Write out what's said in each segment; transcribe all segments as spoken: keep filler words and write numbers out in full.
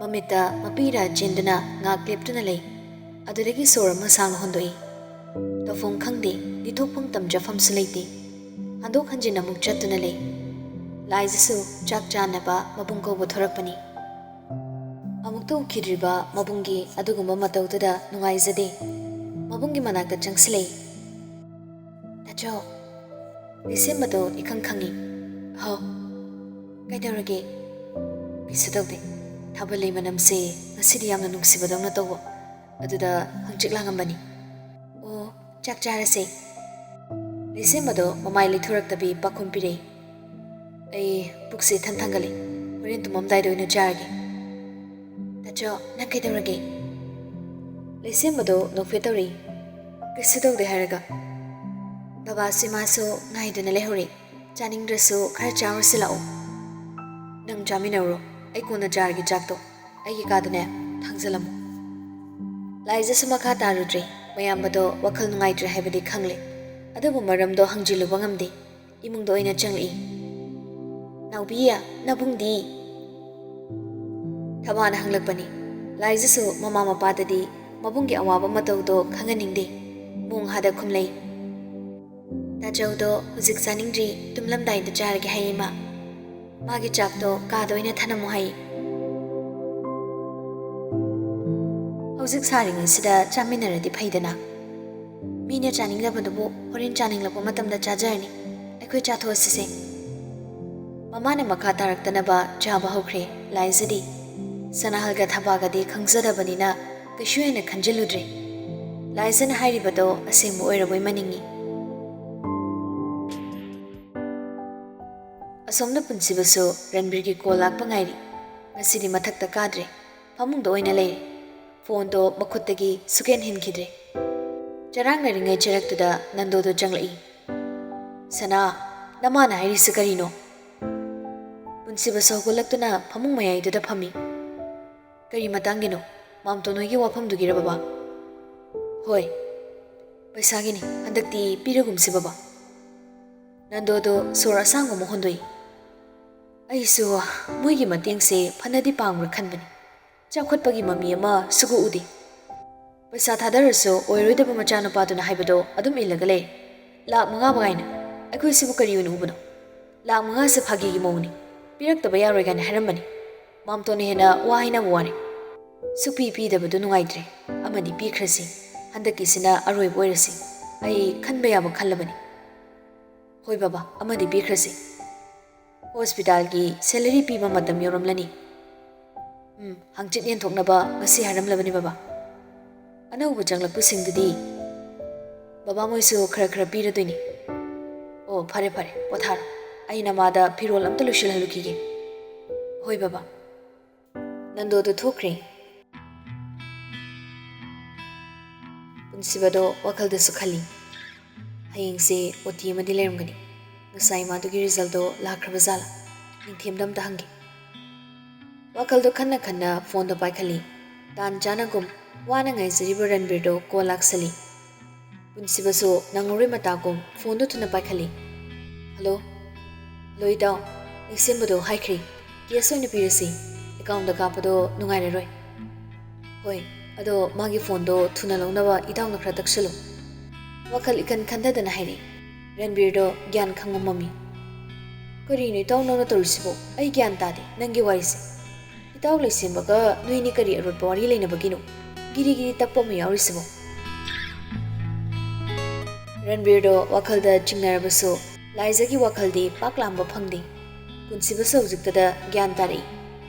ꯃꯃꯤꯠꯇ ꯃꯄꯤꯔꯥ ꯆꯦꯟꯗꯨꯅ ꯉꯥꯛ ꯂꯦꯞꯇꯨꯅ ꯂꯩ꯫ ꯑꯗꯨꯗꯒꯤ ꯁꯣꯔ ꯑꯃ ꯁꯥꯡꯅ ꯍꯣꯟꯗꯣꯛꯏ꯫ ꯇꯧꯐꯝ ꯈꯪꯗꯦ, ꯂꯤꯊꯣꯛꯐꯝ ꯇꯝꯖꯐꯝꯁꯨ ꯂꯩꯇꯦ꯫ ꯍꯟꯗꯣꯛ ꯍꯟꯖꯤꯟ ꯑꯃꯨꯛ ꯆꯠꯇꯨꯅ ꯂꯩ꯫ ꯂꯥꯏꯖꯁꯨ ꯆꯥꯛ ꯆꯥꯅꯕ ꯃꯕꯨꯡ ꯀꯧꯕ ꯊꯣꯔꯛꯄꯅꯤ꯫ ꯑꯃꯨꯛꯇ ꯎꯈꯤꯗ꯭ꯔꯤꯕ ꯃꯕꯨꯡꯒꯤ ꯑꯗꯨꯒꯨꯝꯕ ꯃꯇꯧꯗꯨꯗ ꯅꯨꯡꯉꯥꯏꯖꯗꯦ꯫ ꯃꯕꯨꯡꯒꯤ ꯃꯅꯥꯛꯇ ꯆꯪꯁꯤꯜꯂꯛꯏ꯫ "ꯇꯥꯆꯧ, ꯂꯩꯁꯦꯝꯕꯗꯣ ꯏꯈꯪ ꯈꯪꯉꯤ꯫ ꯍꯥꯎ, ꯀꯩꯗꯧꯔꯒꯦ?" "ꯀꯩꯁꯨ ꯇꯧꯗꯦ꯫ ꯊꯥꯕꯜ ꯂꯩ ꯃꯅꯝꯁꯦ ꯉꯁꯤꯗꯤ ꯌꯥꯝꯅ ꯅꯨꯡꯁꯤꯕꯗꯧꯅ ꯇꯧꯕ, ꯑꯗꯨꯗ ꯍꯪꯆꯤꯠ ꯂꯥꯡꯉꯝꯕꯅꯤ꯫" "ꯑꯣ, ꯆꯥꯛ ꯆꯥꯔꯁꯦ꯫" ꯂꯩꯁꯦꯝꯕꯗꯣ ꯃꯃꯥꯏ ꯂꯩꯊꯣꯔꯛꯇꯕꯤ ꯄꯥꯈꯨꯝ ꯄꯤꯔꯛꯏ꯫ "ꯑꯩ ꯄꯨꯛꯁꯦ ꯏꯊꯟ ꯊꯟꯒꯠꯂꯦ꯫ ꯍꯣꯔꯦꯟ ꯇꯨꯝꯃꯝꯗꯥꯏꯗ ꯑꯣꯏꯅ ꯆꯥꯔꯒꯦ꯫" "ꯇꯥꯆꯧ, ꯅꯪ ꯀꯩꯗꯧꯔꯒꯦ?" ꯂꯩꯁꯦꯝꯕꯗꯣ ꯅꯣꯛꯐꯦꯠ ꯇꯧꯔꯛꯏ꯫ "ꯀꯩꯁꯨ ꯇꯧꯗꯦ ꯍꯥꯏꯔꯒ꯫" "ꯕꯕꯥꯁꯤ ꯃꯥꯁꯨ ꯉꯥꯏꯗꯨꯅ ꯂꯩꯍꯧꯔꯦ꯫ ꯆꯥꯅꯤꯡꯗ꯭ꯔꯁꯨ ꯈꯔ ꯆꯥꯔꯨꯁꯤ ꯂꯥꯛꯑꯣ꯫" "ꯅꯪ ꯆꯥꯃꯤꯟꯅꯔꯨꯔꯣ, ꯑꯩ ꯀꯣꯟꯅ ꯆꯥꯔꯒꯦ ꯆꯥꯛꯇꯣ꯫ ꯑꯩꯒꯤ ꯀꯥꯗꯅꯦ ꯊꯥꯡꯖꯜꯂꯝꯃꯣ꯫" ꯂꯥꯏꯖꯁꯨ ꯃꯈꯥ ꯇꯥꯔꯨꯗ꯭ꯔꯦ꯫ ꯃꯌꯥꯝꯕꯗꯣ ꯋꯥꯈꯜ ꯅꯨꯡꯉꯥꯏꯇ꯭ꯔꯦ ꯍꯥꯏꯕꯗꯤ ꯈꯪꯂꯦ, ꯑꯗꯨꯕꯨ ꯃꯔꯝꯗꯣ ꯍꯪꯖꯤꯜꯂꯨꯕ ꯉꯝꯗꯦ꯫ ꯏꯃꯨꯡꯗ ꯑꯣꯏꯅ ꯆꯪꯂꯛꯏ꯫ "ꯅꯥꯎꯕꯤ, ꯅꯕꯨꯡꯗꯤ?" ꯊꯕꯥꯅ ꯍꯪꯂꯛꯄꯅꯤ꯫ ꯂꯥꯏꯖꯁꯨ ꯃꯃꯥ ꯃꯄꯥꯗꯗꯤ ꯃꯕꯨꯡꯒꯤ ꯑꯋꯥꯕ ꯃꯇꯧꯗꯣ ꯈꯪꯍꯟꯅꯤꯡꯗꯦ꯫ ꯃꯣꯡ ꯍꯥꯗ ꯈꯨꯝꯂꯩ꯫ "ꯇꯥꯆꯧꯗꯣ ꯍꯧꯖꯤꯛ ꯆꯥꯅꯤꯡꯗ꯭ꯔꯤ, ꯇꯨꯝꯂꯝꯗꯥꯏꯗ ꯆꯥꯔꯒꯦ ꯍꯥꯏꯌꯦ ꯏꯃꯥ꯫ ꯃꯥꯒꯤ ꯆꯥꯛꯇꯣ ꯀꯥꯗ ꯑꯣꯏꯅ ꯊꯅꯝꯃꯨ ꯍꯥꯏꯌꯦ꯫" "ꯍꯧꯖꯤꯛ ꯁꯥꯔꯤꯉꯩꯁꯤꯗ ꯆꯥꯃꯤꯟꯅꯔꯗꯤ ꯐꯩꯗꯅ꯫ ꯃꯤꯅ ꯆꯥꯅꯤꯡꯗꯕꯗꯨꯕꯨ ꯍꯣꯔꯦꯟ ꯆꯥꯅꯤꯡꯂꯛꯄ ꯃꯇꯝꯗ ꯆꯥꯖꯔꯅꯤ꯫ ꯑꯩꯈꯣꯏ ꯆꯥꯊꯣꯛꯑꯁꯤꯁꯦ꯫" ꯃꯃꯥꯅ ꯃꯈꯥ ꯇꯥꯔꯛꯇꯅꯕ ꯆꯥꯕ ꯍꯧꯈ꯭ꯔꯦ꯫ ꯂꯥꯏꯖꯗꯤ ꯁꯅꯥꯍꯜꯒ ꯊꯕꯥꯒꯗꯤ ꯈꯪꯖꯗꯕꯅꯤꯅ ꯀꯩꯁꯨ ꯍꯦꯟꯅ ꯈꯟꯖꯤꯜꯂꯨꯗ꯭ꯔꯦ꯫ ꯂꯥꯏꯖꯅ ꯍꯥꯏꯔꯤꯕꯗꯣ ꯑꯁꯦꯡꯕ ꯑꯣꯏꯔꯕꯣꯏ ꯃꯅꯤꯡꯏ꯫ ꯑꯁꯣꯝꯗ ꯄꯨꯟꯁꯤꯕꯁꯨ ꯔꯟꯕꯤꯔꯒꯤ ꯀꯣꯜ ꯂꯥꯛꯄ ꯉꯥꯏꯔꯤ꯫ ꯉꯁꯤꯗꯤ ꯃꯊꯛꯇ ꯀꯥꯗ꯭ꯔꯦ, ꯐꯃꯨꯡꯗ ꯑꯣꯏꯅ ꯂꯩꯔꯦ꯫ ꯐꯣꯟꯗꯣ ꯃꯈꯨꯠꯇꯒꯤ ꯁꯨꯛꯍꯦꯟ ꯍꯦꯟꯈꯤꯗ꯭ꯔꯦ꯫ ꯆꯔꯥꯡꯅꯔꯤꯉꯩ ꯆꯔꯛꯇꯨꯗ ꯅꯟꯗꯣꯗꯣ ꯆꯪꯂꯛꯏ꯫ "ꯁꯅꯥ, ꯅꯃꯥꯅ ꯍꯥꯏꯔꯤꯁꯤ ꯀꯔꯤꯅꯣ?" ꯄꯨꯟꯁꯤꯕꯁꯨ ꯍꯧꯒꯠꯂꯛꯇꯨꯅ ꯐꯃꯨꯡ ꯃꯌꯥꯏꯗꯨꯗ ꯐꯝꯃꯤ꯫ "ꯀꯔꯤ ꯃꯇꯥꯡꯒꯤꯅꯣ? ꯃꯥꯝꯇꯣꯟ ꯍꯣꯏꯒꯤ ꯋꯥꯐꯝꯗꯨꯒꯤꯔ ꯕꯕꯥ?" "ꯍꯣꯏ, ꯄꯩꯁꯥꯒꯤꯅꯤ꯫ ꯍꯟꯗꯛꯇꯤ ꯄꯤꯔꯒꯨꯝꯁꯤ ꯕꯕꯥ꯫" ꯅꯟꯗꯣꯗꯣ ꯁꯣꯔ ꯑꯁꯥꯡꯕ ꯑꯃ ꯍꯣꯟꯗꯣꯛꯏ꯫ "ꯑꯩꯁꯨ ꯃꯣꯏꯒꯤ ꯃꯇꯦꯡꯁꯦ ꯐꯅꯗꯤ ꯄꯥꯡꯕ꯭ꯔꯥ ꯈꯟꯕꯅꯤ, ꯆꯥꯎꯈꯠꯄꯒꯤ ꯃꯃꯤ ꯑꯃ ꯁꯨꯛꯎ ꯎꯗꯦ꯫ ꯄꯩꯁꯥ ꯊꯥꯗꯔꯁꯨ ꯑꯣꯏꯔꯣꯏꯗꯕ ꯃꯆꯥꯅꯨꯄꯥꯗꯨꯅ ꯍꯥꯏꯕꯗꯣ ꯑꯗꯨꯝ ꯏꯜꯂꯒ ꯂꯩ꯫ ꯂꯥꯛ ꯃꯉꯥꯕꯨ ꯀꯥꯏꯅ? ꯑꯩꯈꯣꯏꯁꯤꯕꯨ ꯀꯔꯤ ꯑꯣꯏꯅ ꯎꯕꯅꯣ? ꯂꯥꯛ ꯃꯉꯥꯁꯦ ꯐꯥꯒꯤꯒꯤ ꯃꯑꯣꯡꯅꯤ꯫ ꯄꯤꯔꯛꯇꯕ ꯌꯥꯔꯣꯏ ꯀꯥꯏꯅ ꯍꯥꯏꯔꯝꯕꯅꯤ꯫ ꯃꯥꯝꯇꯣꯟꯅ ꯍꯦꯟꯅ ꯋꯥ ꯍꯥꯏꯅꯕ ꯋꯥꯔꯦ꯫ ꯁꯨꯛꯄꯤ ꯄꯤꯗꯕꯗꯨ ꯅꯨꯡꯉꯥꯏꯇ꯭ꯔꯦ꯫ ꯑꯃꯗꯤ ꯄꯤꯈ꯭ꯔꯁꯤ꯫ ꯍꯟꯗꯛꯀꯤꯁꯤꯅ ꯑꯔꯣꯏꯕ ꯑꯣꯏꯔꯁꯤ꯫ ꯑꯩ ꯈꯟꯕ ꯌꯥꯕ ꯈꯜꯂꯕꯅꯤ꯫ ꯍꯣꯏ ꯕꯕꯥ, ꯑꯃꯗꯤ ꯄꯤꯈ꯭ꯔꯁꯤ꯫ ꯍꯣꯁꯄꯤꯇꯥꯜꯒꯤ ꯁꯦꯂꯔꯤ ꯄꯤꯕ ꯃꯇꯝ ꯌꯧꯔꯝꯂꯅꯤ꯫ ꯎꯝ, ꯍꯪꯆꯤꯠ ꯌꯦꯟꯊꯣꯛꯅꯕ ꯉꯁꯤ ꯍꯥꯏꯔꯝꯂꯕꯅꯤ ꯕꯕꯥ꯫ ꯑꯅꯧꯕ ꯆꯪꯂꯛꯄꯁꯤꯡꯗꯨꯗꯤ? ꯕꯕꯥ, ꯃꯣꯏꯁꯨ ꯈꯔ ꯈꯔ ꯄꯤꯔꯗꯣꯏꯅꯤ꯫ ꯑꯣ, ꯐꯔꯦ ꯐꯔꯦ, ꯄꯣꯊꯥꯔꯣ꯫ ꯑꯩ ꯅꯃꯥꯗ ꯐꯤꯔꯣꯜ ꯑꯝꯇ ꯂꯣꯏꯁꯤꯜꯍꯜꯂꯨꯈꯤꯒꯦ꯫ ꯍꯣꯏ ꯕꯕꯥ꯫ ꯅꯟꯗꯣꯗꯨ ꯊꯣꯛꯈ꯭ꯔꯦ꯫ ꯄꯨꯟꯁꯤꯕꯗꯣ ꯋꯥꯈꯜꯗꯁꯨ ꯈꯜꯂꯤ꯫ ꯍꯌꯦꯡꯁꯦ ꯑꯣ ꯇꯤ ꯑꯃꯗꯤ ꯂꯩꯔꯝꯒꯅꯤ꯫ ꯉꯁꯥꯏ ꯃꯥꯗꯨꯒꯤ ꯔꯤꯖꯜꯗꯣ ꯂꯥꯛꯈ꯭ꯔꯕ ꯖꯥꯠꯂꯥ? ꯅꯤꯡꯊꯦꯝꯗ ꯑꯝꯇ ꯍꯪꯒꯦ꯫ ꯋꯥꯈꯜꯗꯣ ꯈꯟꯅ ꯈꯟꯅ ꯐꯣꯟꯗꯣ ꯄꯥꯏꯈꯠꯂꯤ꯫ ꯇꯥꯟ ꯆꯥꯅꯒꯨꯝ ꯋꯥꯅ ꯉꯥꯏꯖꯔꯤꯕ ꯔꯟꯕꯤꯔꯗꯣ ꯀꯣꯜ ꯂꯥꯛꯁꯜꯂꯤ꯫ ꯄꯨꯟꯁꯤꯕꯁꯨ ꯅꯪꯉꯔꯣꯏ ꯃꯇꯥꯒꯨꯝ ꯐꯣꯟꯗꯣ ꯊꯨꯅ ꯄꯥꯏꯈꯠꯂꯤ꯫ ꯍꯜꯂꯣ? ꯍꯜꯂꯣ ꯏꯇꯥꯎ, ꯂꯩꯁꯦꯝꯕꯗꯣ ꯍꯥꯏꯈ꯭ꯔꯦ, ꯀꯦꯁ ꯑꯣꯏꯅ ꯄꯤꯔꯁꯤ, ꯑꯦꯀꯥꯎꯟꯗ ꯀꯥꯞꯄꯗꯣ ꯅꯨꯡꯉꯥꯏꯔꯔꯣꯏ꯫ ꯍꯣꯏ, ꯑꯗꯣ ꯃꯥꯒꯤ ꯐꯣꯟꯗꯣ ꯊꯨꯅ ꯂꯧꯅꯕ ꯏꯇꯥꯎꯅ ꯈꯔ ꯇꯛꯁꯜꯂꯨ꯫ ꯋꯥꯈꯜ ꯏꯈꯟ ꯈꯟꯊꯗꯅ ꯍꯥꯏꯔꯛꯏ꯫ ꯔꯟꯕꯤꯔꯗꯣ ꯒ꯭ꯌꯥꯟ ꯈꯪꯉꯝꯃꯝꯃꯤ꯫ ꯀꯔꯤꯅꯣ ꯏꯇꯥꯎ ꯅꯪꯅ ꯇꯧꯔꯤꯁꯤꯕꯣ? ꯑꯩ ꯒ꯭ꯌꯥꯟ ꯇꯥꯗꯦ ꯅꯪꯒꯤ ꯋꯥꯔꯤꯁꯦ꯫ ꯏꯇꯥꯎ ꯂꯩꯁꯦꯝꯕꯒ ꯅꯣꯏꯅꯤ ꯀꯔꯤ ꯑꯔꯣꯠꯄ ꯋꯥꯔꯤ ꯂꯩꯅꯕꯒꯤꯅꯣ? ꯒꯤꯔꯤ ꯒꯤꯔꯤ ꯇꯛꯄ ꯑꯃ ꯌꯥꯎꯔꯤꯁꯤꯕꯣ? ꯔꯟꯕꯤꯔꯗꯣ ꯋꯥꯈꯜꯗ ꯆꯤꯡꯅꯔꯕꯁꯨ ꯂꯥꯏꯖꯒꯤ ꯋꯥꯈꯜꯗꯤ ꯄꯥꯛ ꯂꯥꯝꯕ ꯐꯪꯗꯦ꯫ ꯄꯨꯟꯁꯤꯕꯁꯨ ꯍꯧꯖꯤꯛꯇꯗ ꯒ꯭ꯌꯥꯟ ꯇꯥꯔꯛꯏ꯫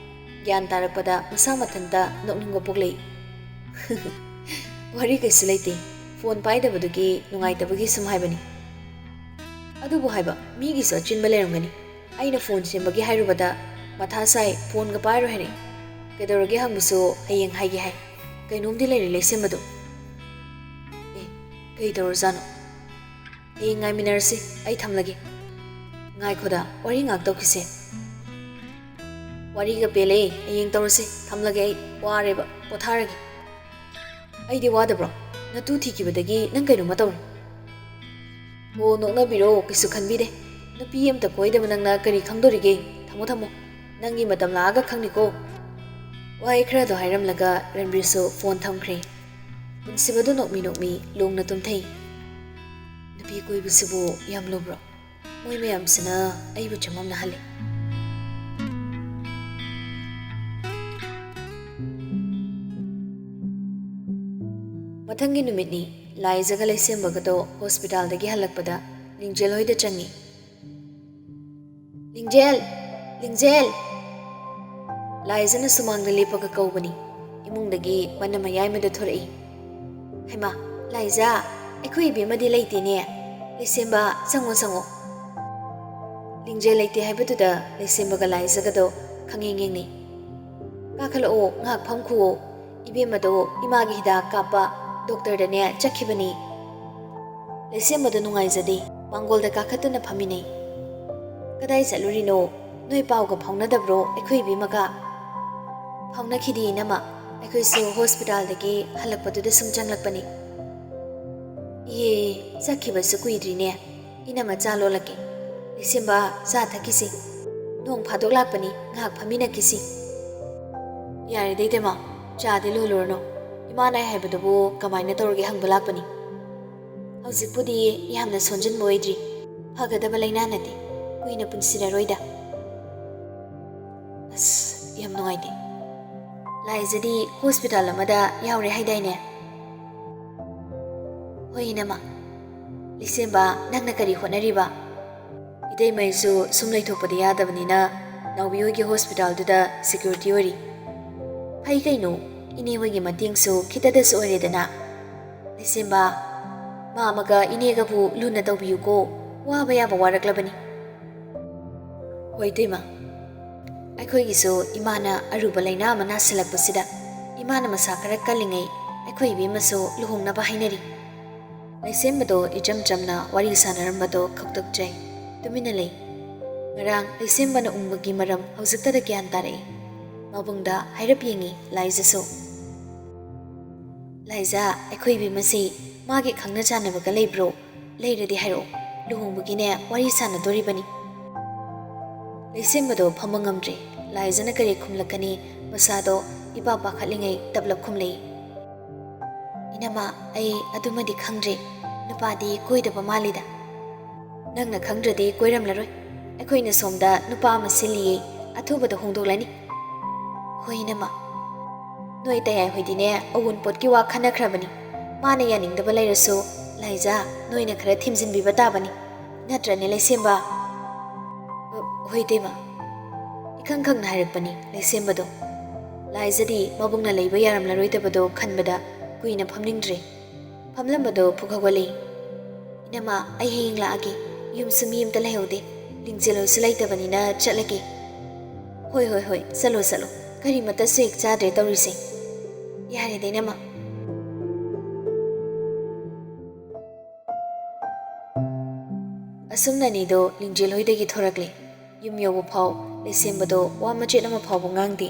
ꯒ꯭ꯌꯥꯟ ꯇꯥꯔꯛꯄꯗ ꯃꯁꯥ ꯃꯊꯟꯇ ꯅꯣꯛꯅꯤꯡꯕ ꯄꯣꯛꯂꯛꯏ꯫ ꯋꯥꯔꯤ ꯀꯩꯁꯨ ꯂꯩꯇꯦ, ꯐꯣꯟ ꯄꯥꯏꯗꯕꯗꯨꯒꯤ ꯅꯨꯡꯉꯥꯏꯇꯕꯒꯤ ꯁꯨꯝ ꯍꯥꯏꯕꯅꯤ꯫ ꯑꯗꯨꯕꯨ ꯍꯥꯏꯕ, ꯃꯤꯒꯤꯁꯨ ꯑꯆꯤꯟꯕ ꯂꯩꯔꯝꯒꯅꯤ꯫ ꯑꯩꯅ ꯐꯣꯟ ꯁꯦꯝꯕꯒꯤ ꯍꯥꯏꯔꯨꯕꯗ ꯃꯊꯥ ꯁꯥꯏ, ꯐꯣꯟꯒ ꯄꯥꯏꯔꯣꯏ ꯍꯥꯏꯔꯛꯏ꯫ ꯀꯩꯗꯧꯔꯒꯦ ꯍꯪꯕꯁꯨ ꯍꯌꯦꯡ ꯍꯥꯏꯒꯦ ꯍꯥꯏ꯫ ꯀꯩꯅꯣꯝꯗꯤ ꯂꯩꯔꯦ ꯂꯩꯁꯦꯝꯕꯗꯣ꯫ ꯑꯦ, ꯀꯩ ꯇꯧꯔꯖꯥꯠꯅꯣ? ꯍꯌꯦꯡ ꯉꯥꯏꯃꯤꯟꯅꯔꯁꯤ, ꯑꯩ ꯊꯝꯂꯒꯦ꯫ ꯉꯥꯏꯈꯣꯗ, ꯋꯥꯔꯤ ꯉꯥꯛ ꯇꯧꯈꯤꯁꯦ꯫ ꯋꯥꯔꯤꯒ ꯄꯦꯜꯂꯦ, ꯍꯌꯦꯡ ꯇꯧꯔꯁꯤ, ꯊꯝꯂꯒꯦ, ꯑꯩ ꯋꯥꯔꯦꯕ, ꯄꯣꯊꯥꯔꯒꯦ꯫ ꯑꯩꯗꯤ ꯋꯥꯗꯕ꯭ꯔꯣ? ꯅꯇꯨ ꯊꯤꯈꯤꯕꯗꯒꯤ ꯅꯪ ꯀꯩꯅꯣꯝꯃ ꯇꯧꯔꯦ꯫ ꯍꯣ, ꯅꯣꯛꯅꯕꯤꯔꯣ, ꯀꯩꯁꯨ ꯈꯟꯕꯤꯗꯦ꯫ ꯅꯨꯄꯤ ꯑꯝꯇ ꯀꯣꯏꯗꯕ ꯅꯪꯅ ꯀꯔꯤ ꯈꯪꯗꯣꯔꯤꯒꯦ? ꯊꯝꯃꯣ, ꯊꯝꯃꯣ꯫ ꯅꯪꯒꯤ ꯃꯇꯝ ꯂꯥꯛꯑꯒ ꯈꯪꯅꯤꯀꯣ꯫ ꯋꯥꯍꯩ ꯈꯔꯗꯣ ꯍꯥꯏꯔꯝꯂꯒ ꯔꯟꯕꯤꯔꯁꯨ ꯐꯣꯟ ꯊꯝꯈ꯭ꯔꯦ꯫ ꯄꯨꯟꯁꯤꯕꯗꯨ ꯅꯣꯛꯃꯤ ꯅꯣꯛꯃꯤ ꯂꯣꯡꯅ ꯇꯨꯝꯊꯩ꯫ ꯅꯨꯄꯤ ꯀꯣꯏꯕꯁꯤꯕꯨ ꯌꯥꯝ ꯂꯨꯕ꯭ꯔꯣ? ꯃꯣꯏ ꯃꯌꯥꯝꯁꯤꯅ ꯑꯩꯕꯨ ꯆꯃꯝꯅꯍꯜꯂꯤ꯫ ꯃꯊꯪꯒꯤ ꯅꯨꯃꯤꯠꯅꯤ꯫ ꯂꯥꯏꯖꯒ ꯂꯩꯁꯦꯝꯕꯒꯗꯣ ꯍꯣꯁꯄꯤꯇꯥꯜꯗꯒꯤ ꯍꯜꯂꯛꯄꯗ ꯂꯤꯡꯖꯦꯜ ꯍꯣꯏꯗ ꯆꯪꯉꯤ꯫ "ꯂꯤꯡꯖꯦꯜ! ꯂꯤꯡꯖꯦꯜ!" ꯂꯥꯏꯖꯅ ꯁꯨꯃꯥꯡꯗ ꯂꯦꯞꯄꯒ ꯀꯧꯕꯅꯤ꯫ ꯏꯃꯨꯡꯗꯒꯤ ꯃꯅꯝ ꯃꯌꯥꯏꯃꯗ ꯊꯣꯔꯛꯏ꯫ "ꯍꯩꯃꯥ, ꯂꯥꯏꯖ, ꯑꯩꯈꯣꯏ ꯏꯕꯦꯝꯃꯗꯤ ꯂꯩꯇꯦꯅꯦ꯫ ꯂꯩꯁꯦꯝꯕ, ꯆꯪꯉꯣ, ꯆꯪꯉꯣ꯫" ꯂꯤꯡꯖꯦꯜ ꯂꯩꯇꯦ ꯍꯥꯏꯕꯗꯨꯗ ꯂꯩꯁꯦꯝꯕꯒ ꯂꯥꯏꯖꯒꯗꯣ ꯈꯪꯌꯦꯡ ꯌꯦꯡꯅꯩ꯫ "ꯀꯥꯈꯠꯂꯛꯑꯣ, ꯉꯥꯏꯍꯥꯛ ꯐꯝꯈꯨꯑꯣ꯫ ꯏꯕꯦꯝꯃꯗꯣ ꯏꯃꯥꯒꯤ ꯍꯤꯗꯥꯛ ꯀꯥꯞꯄ ꯗꯣꯛꯇꯔꯗꯅꯦ ꯆꯠꯈꯤꯕꯅꯤ꯫" ꯂꯩꯁꯦꯝꯕꯗꯣ ꯅꯨꯡꯉꯥꯏꯖꯗꯦ꯫ ꯃꯥꯡꯒꯣꯜꯗ ꯀꯥꯈꯠꯇꯨꯅ ꯐꯝꯃꯤꯟꯅꯩ꯫ "ꯀꯗꯥꯏ ꯆꯠꯂꯨꯔꯤꯅꯣ? ꯅꯣꯏ ꯄꯥꯎꯒ ꯐꯥꯎꯅꯗꯕ꯭ꯔꯣ ꯑꯩꯈꯣꯏ ꯏꯕꯦꯝꯃꯒ?" "ꯐꯥꯎꯅꯈꯤꯗꯦ ꯏꯅꯝꯃ, ꯑꯩꯈꯣꯏꯁꯨ ꯍꯣꯁꯄꯤꯇꯥꯜꯗꯒꯤ ꯍꯜꯂꯛꯄꯗꯨꯗ ꯁꯨꯝ ꯆꯪꯂꯛꯄꯅꯤ꯫" "ꯏꯍꯦ, ꯆꯠꯈꯤꯕꯁꯨ ꯀꯨꯏꯗ꯭ꯔꯤꯅꯦ꯫ ꯏꯅꯝꯃ, ꯆꯥ ꯂꯣꯜꯂꯛꯀꯦ꯫ ꯂꯩꯁꯦꯝꯕ, ꯆꯥ ꯊꯛꯈꯤꯁꯤ꯫ ꯅꯣꯡ ꯐꯥꯗꯣꯛ ꯂꯥꯛꯄꯅꯤ, ꯉꯥꯏꯍꯥꯛ ꯐꯝꯃꯤꯟꯅꯈꯤꯁꯤ꯫" "ꯌꯥꯔꯦꯗ ꯏꯇꯩꯃ, ꯆꯥꯗꯤ ꯂꯣꯜꯂꯨꯔꯅꯨ꯫ ꯏꯃꯥꯅ ꯑꯩ ꯍꯥꯏꯕꯗꯨꯕꯨ ꯀꯃꯥꯏꯅ ꯇꯧꯔꯒꯦ ꯍꯪꯕ ꯂꯥꯛꯄꯅꯤ꯫ ꯍꯧꯖꯤꯛꯄꯨꯗꯤ ꯌꯥꯝꯅ ꯁꯣꯟꯖꯤꯟꯕ ꯑꯣꯏꯗ꯭ꯔꯤ꯫ ꯐꯒꯗꯕ ꯂꯥꯏꯅꯥ ꯅꯠꯇꯦ꯫ ꯀꯨꯏꯅ ꯄꯨꯟꯁꯤꯔꯔꯣꯏꯗ꯫" "ꯑꯁ, ꯌꯥꯝ ꯅꯨꯡꯉꯥꯏꯇꯦ꯫ ꯂꯥꯏꯖꯗꯤ ꯍꯣꯁꯄꯤꯇꯥꯜ ꯑꯃꯗ ꯌꯥꯎꯔꯦ ꯍꯥꯏꯗꯥꯏꯅꯦ?" "ꯍꯣꯏ ꯏꯅꯝꯃ꯫ ꯂꯩꯁꯦꯝꯕ, ꯅꯪꯅ ꯀꯔꯤ ꯍꯣꯠꯅꯔꯤꯕ?" "ꯏꯇꯩꯃꯩꯁꯨ ꯁꯨꯝ ꯂꯩꯊꯣꯛꯄꯗꯤ ꯌꯥꯗꯕꯅꯤꯅ ꯅꯥꯎꯕꯤ ꯍꯣꯏꯒꯤ ꯍꯣꯁꯄꯤꯇꯥꯜꯗꯨꯗ ꯁꯦꯀ꯭ꯌꯨꯔꯤꯇꯤ ꯑꯣꯏꯔꯤ꯫" "ꯐꯩ ꯀꯩꯅꯣ, ꯏꯅꯦ ꯍꯣꯏꯒꯤ ꯃꯇꯦꯡꯁꯨ ꯈꯤꯇꯗꯁꯨ ꯑꯣꯏꯔꯦꯗꯅ꯫" "ꯂꯩꯁꯦꯝꯕ, ꯃꯥꯃꯒ ꯏꯅꯦꯒꯕꯨ ꯂꯨꯅ ꯇꯧꯕꯤꯌꯨꯀꯣ꯫ ꯋꯥꯕ ꯌꯥꯕ ꯋꯥꯔꯛꯂꯕꯅꯤ꯫" "ꯍꯣꯏ ꯏꯇꯩꯃ, ꯑꯩꯈꯣꯏꯒꯤꯁꯨ ꯏꯃꯥꯅ ꯑꯔꯨꯕ ꯂꯥꯏꯅꯥ ꯑꯃ ꯅꯥꯁꯤꯜꯂꯛꯄꯁꯤꯗ ꯏꯃꯥꯅ ꯃꯁꯥ ꯈꯔ ꯀꯜꯂꯤꯉꯩ ꯑꯩꯈꯣꯏ ꯏꯕꯦꯝꯃꯁꯨ ꯂꯨꯍꯣꯡꯅꯕ ꯍꯥꯏꯅꯔꯤ꯫" ꯂꯩꯁꯦꯝꯕꯗꯣ ꯏꯆꯝ ꯆꯝꯅ ꯋꯥꯔꯤ ꯁꯥꯟꯅꯔꯝꯕꯗꯣ ꯈꯧꯇꯛꯆꯩ꯫ ꯇꯨꯃꯤꯟꯅ ꯂꯩ꯫ ꯉꯔꯥꯡ ꯂꯩꯁꯦꯝꯕꯅ ꯎꯪꯕꯒꯤ ꯃꯔꯝ ꯍꯧꯖꯤꯛꯇꯗ ꯒ꯭ꯌꯥꯟ ꯇꯥꯔꯛꯏ꯫ ꯃꯕꯨꯡꯗ ꯍꯥꯏꯔꯞ ꯌꯦꯡꯉꯤ ꯂꯥꯏꯖꯁꯨ꯫ "ꯂꯥꯏꯖ, ꯑꯩꯈꯣꯏ ꯏꯕꯦꯝꯃꯁꯤ ꯃꯥꯒꯤ ꯈꯪꯅ ꯆꯥꯟꯅꯕꯒ ꯂꯩꯕ꯭ꯔꯣ? ꯂꯩꯔꯗꯤ ꯍꯥꯏꯔꯛꯑꯣ꯫ ꯂꯨꯍꯣꯡꯕꯒꯤꯅꯦ ꯋꯥꯔꯤ ꯁꯥꯟꯅꯗꯣꯔꯤꯕꯅꯤ꯫" ꯂꯩꯁꯦꯝꯕꯗꯣ ꯐꯝꯕ ꯉꯝꯗ꯭ꯔꯦ꯫ ꯂꯥꯏꯖꯅ ꯀꯔꯤ ꯈꯨꯝꯂꯛꯀꯅꯤ ꯃꯁꯥꯗꯣ ꯏꯄꯥ ꯄꯥꯈꯠꯂꯤꯉꯩ ꯇꯞꯂꯞ ꯈꯨꯝꯂꯛꯏ꯫ "ꯏꯅꯝꯃ, ꯑꯩ ꯑꯗꯨꯃꯗꯤ ꯈꯪꯗ꯭ꯔꯦ꯫ ꯅꯨꯄꯥꯗꯤ ꯀꯣꯏꯗꯕ ꯃꯥꯜꯂꯤꯗ꯫" "ꯅꯪꯅ ꯈꯪꯗ꯭ꯔꯗꯤ ꯀꯣꯏꯔꯝꯂꯔꯣꯏ꯫ ꯑꯩꯈꯣꯏꯅ ꯁꯣꯝꯗ ꯅꯨꯄꯥ ꯑꯃ ꯁꯤꯜꯂꯤꯌꯦ, ꯑꯊꯨꯕꯗ ꯍꯣꯡꯗꯣꯛꯂꯅꯤ꯫" "ꯍꯣꯏ ꯏꯅꯝꯃ꯫" "ꯅꯣꯏ ꯇꯌꯥꯏ ꯍꯣꯏꯗꯤꯅꯦ ꯑꯋꯨꯟꯄꯣꯠꯀꯤ ꯋꯥ ꯈꯟꯅꯈ꯭ꯔꯕꯅꯤ꯫ ꯃꯥꯅ ꯌꯥꯅꯤꯡꯗꯕ ꯂꯩꯔꯁꯨ, ꯂꯥꯏꯖꯥ, ꯅꯣꯏꯅ ꯈꯔ ꯊꯦꯝꯖꯤꯟꯕꯤꯕ ꯇꯥꯕꯅꯤ꯫ ꯅꯠꯇ꯭ꯔꯅꯦ ꯂꯩꯁꯦꯝꯕ?" "ꯑ, ꯍꯣꯏ ꯏꯇꯩꯃ꯫" ꯏꯈꯪ ꯈꯪꯅ ꯍꯥꯏꯔꯛꯄꯅꯤ ꯂꯩꯁꯦꯝꯕꯗꯣ꯫ ꯂꯥꯏꯖꯗꯤ ꯃꯕꯨꯡꯅ ꯂꯩꯕ ꯌꯥꯔꯝꯂꯔꯣꯏꯗꯕꯗꯣ ꯈꯟꯕꯗ ꯀꯨꯏꯅ ꯐꯝꯅꯤꯡꯗ꯭ꯔꯦ꯫ ꯐꯝꯂꯝꯕꯗꯣ ꯐꯨꯛ ꯍꯧꯒꯠꯂꯛꯏ꯫ "ꯏꯅꯝꯃ, ꯑꯩ ꯍꯌꯦꯡ ꯂꯥꯛꯑꯒꯦ꯫ ꯌꯨꯝꯁꯨ ꯃꯤ ꯑꯝꯇ ꯂꯩꯍꯧꯗꯦ꯫ ꯂꯤꯡꯖꯦꯜ ꯍꯣꯏꯁꯨ ꯂꯩꯇꯕꯅꯤꯅ ꯆꯠꯂꯒꯦ꯫" "ꯍꯣꯏ, ꯍꯣꯏ, ꯍꯣꯏ, ꯆꯠꯂꯣ, ꯆꯠꯂꯣ꯫ ꯀꯔꯤꯃꯠꯇꯁꯨ ꯍꯦꯛ ꯆꯥꯗ꯭ꯔꯦ ꯇꯧꯔꯤꯁꯦ꯫ ꯌꯥꯔꯦꯗ, ꯏꯅꯝꯃ꯫" ꯑꯁꯨꯝꯅ ꯑꯅꯤꯗꯣ ꯂꯤꯡꯖꯦꯜ ꯍꯣꯏꯗꯒꯤ ꯊꯣꯔꯛꯂꯦ꯫ ꯌꯨꯝ ꯌꯧꯕ ꯐꯥꯎ ꯂꯩꯁꯦꯝꯕꯗꯣ ꯋꯥ ꯃꯆꯦꯠ ꯑꯃ ꯐꯥꯎꯕ ꯉꯥꯡꯗꯦ꯫